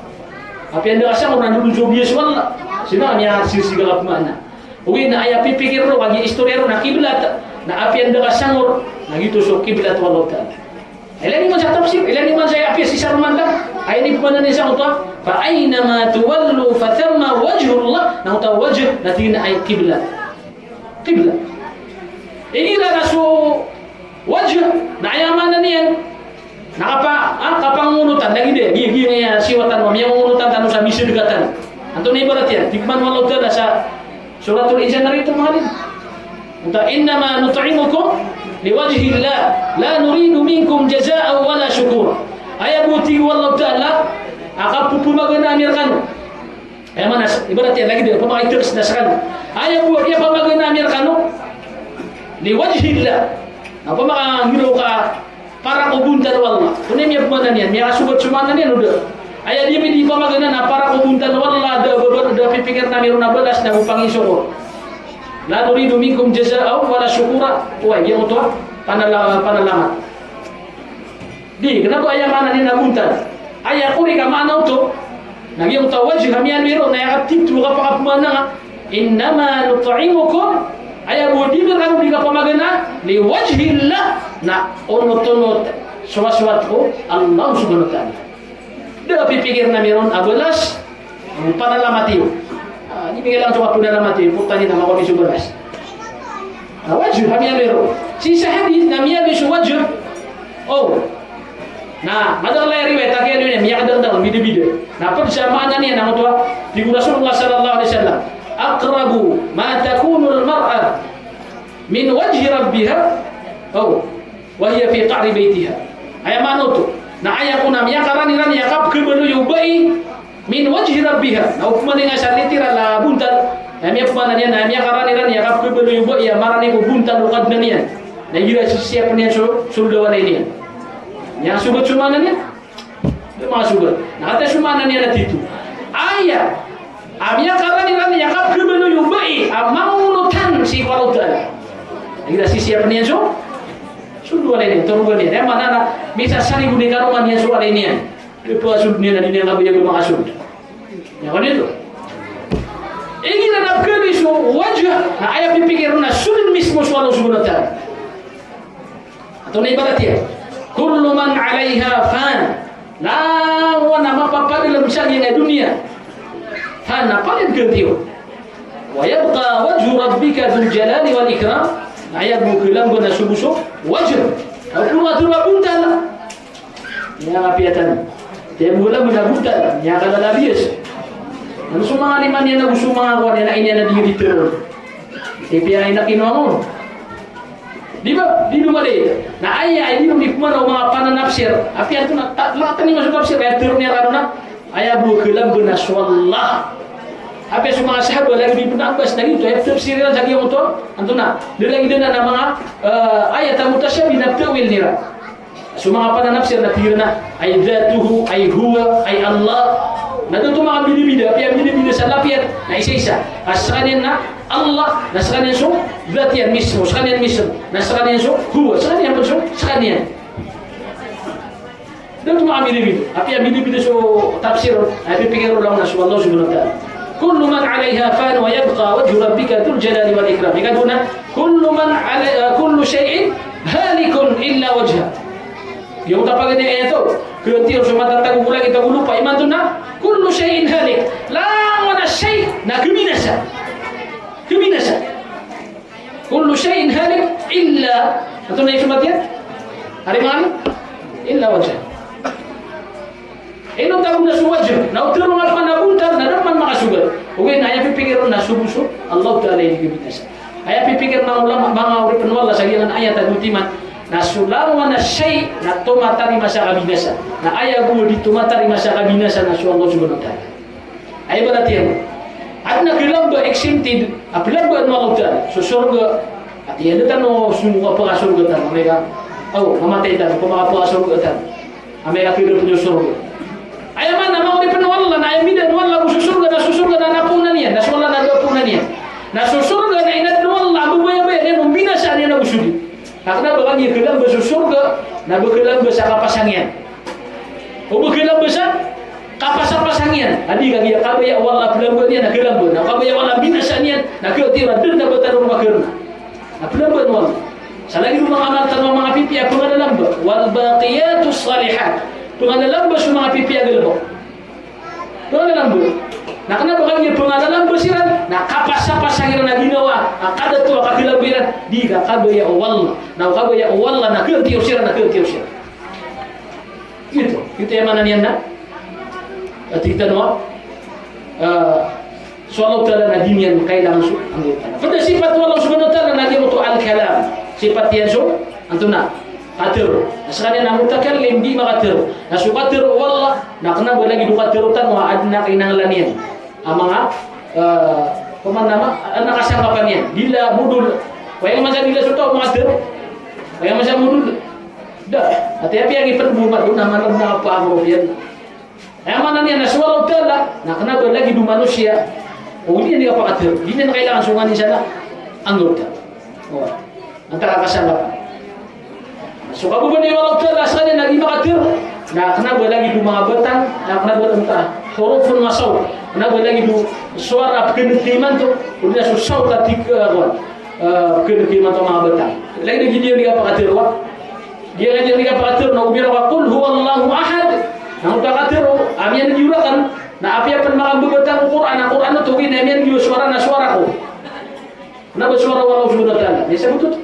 Apiya anda ka sangor na ndodon so bias o Allah. Sii na aya sisii ka kapmaana. Ogaid na aya pipikir ron, kagiya istorya ron na kiblat. Na apiya anda ka sangor, na giyoto so kiblat o Allah Ta'ala. Ilaya niyo man sa tafsir, ilaya niyo man sa apiya sii sa roman ta, aya inipmaana niyan sangkoto a, "Fa aynama tuwallu fa thamma wajhullah." Na oto a wajh, na tig iyan a aya kiblat. Kiblat. Igira na so wajh, na aya maana niyan, na kapa-, ah, kapangongonotan, lagid iyan, giya, giya, giya, siwatan, miyangongonotan tano sa misedka tano. Antonaa i ibarat iyan? Tig man o Allah Ta'ala sa Suratul Insan na rito, manga lid. Oto a, "Innama nut'imukum liwajhillah, la nuridu minkum jazaan wala shukura." Aya bo, tig o Allah Ta'ala, a kapphamaganaan ami rkano. Aya maana, ibarat iyan, lagid iyan, pamakaiters na skano. Aya bo, aya pamaganaan ami rkano, liwajhillah. Na pamakangiraw ka para ko bontal o Allah. Antonaa i miyapmaana niyan? Miyakasogat so maana niyan o da? Aya di ami di pamaganaan na para ko bontal o Allah, da, da, da pipikirn ami ron a balas na go pangisokor. "La nuridu minkum jazaan wala shukura." Oway, giyangkoto a panala-, panalamat. Di, kna ba aya maana niyan na bontal. Aya korek a maana oto, na giyangkoto a wajh a miyaaloy ron, na aya katitho a kapakapmaana nga, "Innama nut'imukum," aya bo di ami rkano di kapamaganaan, "liwajhillah," na onot-onot, sowasowat ko Allah Subhanahu wa Ta'ala. Da pipikirn ami ron a balas, Panalamat iyo. Ah, di migay lang so kapanalamat iyo, pota niyan na makaon iyo so balas. Na wajh a miyaaloy ron. Sii sa hadith na miyaaloy so wajh. O. Na madakl a riwayat a kiyaaloy niyan, miyakadakdakl, bidabida. Na pd sa maana niyan na oto a, tig o Rasulullah sallallahu alaihi wasallam, "Aqrabu ma takunul mar'atu min wajhi rabbiha, o, wa hiya fi qa'ri baytiha." Aya maana oto, na aya kon a miyakaranirani a kapkhabaloy o bai, min wajhi rabbiha. Na opama niyan sa literal a bontal. Aya miyapmaana niyan na aya miyakaranirani a kapkhabaloy o bai a marani ko bontal o Kadnan iyan. Na igira sisiyapn iyan so, so sold o walay niyan. Miyakasogat so maana niyan? Da makasogat. Na katii so maana niyan na titho. Aya a miyakaranirani a kapkhabaloy o bai a mangonotan sii ko Allah Ta'ala. Igira sisiyapn iyan so, so sold o walay niyan, torogan iyan. Aya maana na misasarigon i karoma niyan so walay niyan. Di pakasold niyan a di niyan kabaya ba makasold. Aya kon oto. Igira na pkhaaloy so wajh, na aya pipikir on na so dn mismo so Allah Subhanahu wa Ta'ala. Antonaa i ibarat iyan? Kullu man 'alayha fan. Langon a mapapadalm sa giyangkai a doniya, fan, na palaya dn khatiyo. Wa yabqa wajhu rabbika dhul jalali wal ikram. Na aya bo khalamba na so bo so wajh. Ago pn a tharo a bontal. Miyakapiya tano. Tiya bo khalamba na bontal, miyakalalabiyas. Ano so manga lima niyan ago so manga kowa niyan a iniyan a di niyan di tharoon? Ipiya ina kinowa on. Di ba? Di domadait. Na aya, aya di ron di pman o manga pananapsir. Apiya antonaa, ta-, manga tani maso tafsir, aya tharoon iyan rkano na aya bo khalamba na so Allah. Apiya so manga sahaba, lagid i Ibn Abbas, lagid oto, aya tafsir iran sa giyangkoto, antonaa, da lagid anan a manga, eh, ayat a mutashabih na ta'wil iran. So manga pananapsir na tig iran a, ay dhatuhu, ay huwa, ay Allah. Na da oto manga bidabida, apiya bidabida sa lafiyat, na isaisa. Ka skaniyan na Allah, na skaniyan so dhat iyan mismo, skaniyan mismo, na skaniyan so huwa, skaniyan pn so skaniyan. Da oto manga bidabida, apiya bidabida so tafsir, na pipikir o langon a so Allah Subhanahu wa Ta'ala. Kullu man 'alayha fan wa yabqa wajhu rabbika dhul jalali wal ikram. Ikadowa na, kullu man 'alay-, ah, kullu shay'in halikun illa wajhah. Giyangkoto a paganay a ayat oto. Khatiya so matatago ko langit ago lopa, imanto na, kullu shay'in halik. Langon a shay na khabinasa. Khabinasa. Kullu shay'in halik illa, antonaa i somat iyan? Ari man? Illa wajhah. Ino tago na so wajh, na o tharoon a panabontal, na da man makasogat. Ogaid na aya pipikir on na so bo so Allah Ta'ala i di khabinasa. Aya pipikir o manga ulama, manga oripn o Allah sa giyangkanan a ayat a dotiman, na so langon a shay na tomatarima sa kabinasa. Na aya bo di tomatarima sa kabinasa na so Allah Subhanahu wa Ta'ala. Aya ibarat iyan, adn a khalamba, exempted a phalambaan o Allah Ta'ala. So sorga, ati iyan, da tano so kapakasorga tano, amay ka, aw, mamatay tano, kapakasorga tano. Amay ka khalamba so sorga. Aya maana, manga oripn o Allah, na aya mbidaan o Allah ago so sorga, na so sorga na adn a poonan iyan, na so Allah na da a poonan iyan. Na so sorga na inadn o Allah a mbabayabaya niyan o mbinasaan iyan ago so di. Ka kna ba kagiya khalamba so sorga, na ba khalamba sa kapasang iyan. O ba khalamba sa kapasapasang iyan. A di kagiya kabaya o Allah a phalambaan iyan na khalamba. Na kabaya o Allah a mbinasaan iyan na khatira, da dn a ba tano roo makarna. Na phalambaan o Allah. Sa lagid o manga amal tano a manga pipiya a pngalalam ba, wal baqiyatus salihat. Pngalalam ba so manga pipiya a galbk. Pngalalam ba. Na kna ba kagiya pngalalam ba siran, na kapasapasa iran a ginawa a kadato a kagalalam iran, di ka kabaya o Allah. Na o kabaya o Allah na khantiyaw siran, na khantiyaw siran. Giyoto, giyoto i maana niyan na, a tig tano a, ah, so Allah Ta'ala na di niyan kailangan so anggota. Pd a sipat o Allah Subhanahu wa Ta'ala na giyoto al-kalam. Sipat iyan so, antonaa, katharo. Na skaniyan na mutakallim, di makatharo. Na so katharo o Allah, na kna ba lagid o katharo tano a adn a kinanglan iyan a manga, eh, pman a ma-, adn a kasangkapan iyan. Di la modol. Aya masa di la so taw makatharo. Aya masa modol. Da, ati apiya ngipn bo madon a manam na apa ang ropiyan. Aya maana niyan na so Allah Ta'ala, na kna ba lagid o manosiya, o di niyan kapakatharo, di niyan kailangan so nganin san a anggota. O, antaa ka kasangkapan. So kababaan o Allah Ta'ala, skaniyan na di makatharo, na kna ba lagid o manga batang, na kna ba antaa, hurufun wa sawt, kna ba lagid o sowara a pkhan'g imanto, o di na so sawt a tig, eh, kuwan, eh, pkhan'g imanto a manga batang. Lagid o di niyan kapakatharo, a Di, di, di kapakatharo na o biro ka, "Qul huwallahu ahad." Na oto a katharo a miyan'g iyo rakn, na apiya pn makambbatang o Qur'an, a Qur'an oto, ogaid na miyan'g iyo sowara na sowara ko. Kna ba sowara o Allah Subhanahu wa Ta'ala. Miyasabot oto.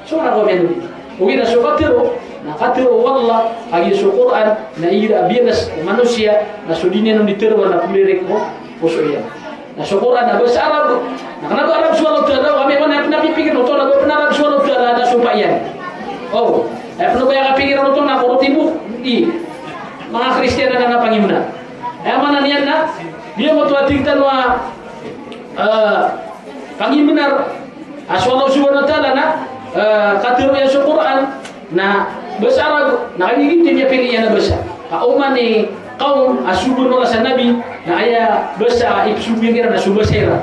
Sowara ko a miyan'g iyo. Ogaid na so katharo, na katharo o Allah, kagiya so Qur'an, na igira a biyanas o manosiya, na so di niyan on di tharoa na pmlirik ko poso iyan. Na so Qur'an na basa Arab. Na kna ba Arab so Allah Ta'ala, o kami man aya pn a pipikirn oto na ba pn Arab so Allah Ta'ala na sompa iyan. O, aya pn o ba aya kapikirn oto na korotibok i manga Kristiyan anan a pangimnar. Aya maana niyan na, giyangkoto a tig tano a, eh, pangimnar a so Allah Subhanahu wa Ta'ala na, eh, katharo iyan so Qur'an, na basa Arab, na kagiya giyoto i miyapili iyan a basa. Ka oman i qawm a sogo o Allah sa Nabi, na aya basa a ipsogo iran na so basa iran.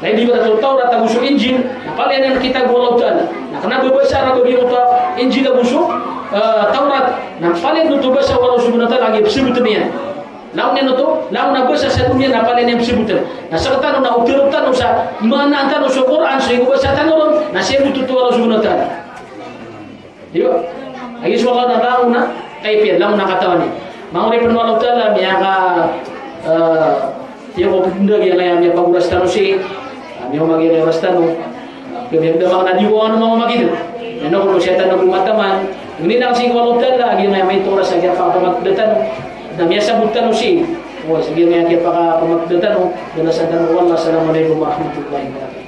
Na di ba oto Tawrat ago so Injil, na palaya niyan kitab o Allah Ta'ala. Na kna ba basa Arab a giyangkoto a Injil ago so, eh, Tawrat, na palaya oto basa o Allah Subhanahu wa Ta'ala a giya psabotn iyan. Langon iyan oto, langon a basa sa doniya na palaya niyan psabotn. Na sktano na o tharoa tano sa maanaan tano so Qur'an, so igo basa tano ron, na sii bo oto o Allah Subhanahu wa Ta'ala. Iyo. Lagid so Allah na langon a kaipiyan, langon a katawan iyan. Manga oripn o Allah Ta'ala, miyaka, eh, tiyo ko pnda giyangkaya miyapagoras tano sii, miyaoma giyangkaya oras tano. Kami da manga na di ko ano manga makita. Ano ko sii tano ko mataman. Ini nang sii ko Allah Ta'ala, giyangkaya maito oras a giyangkaya pamagpda tano. Na miyasabot tano sii. O, sii giyangkaya pamagpda tano. Balasan tano ko Allah. Assalamu alaikum warahmatullahi wabarakatuh.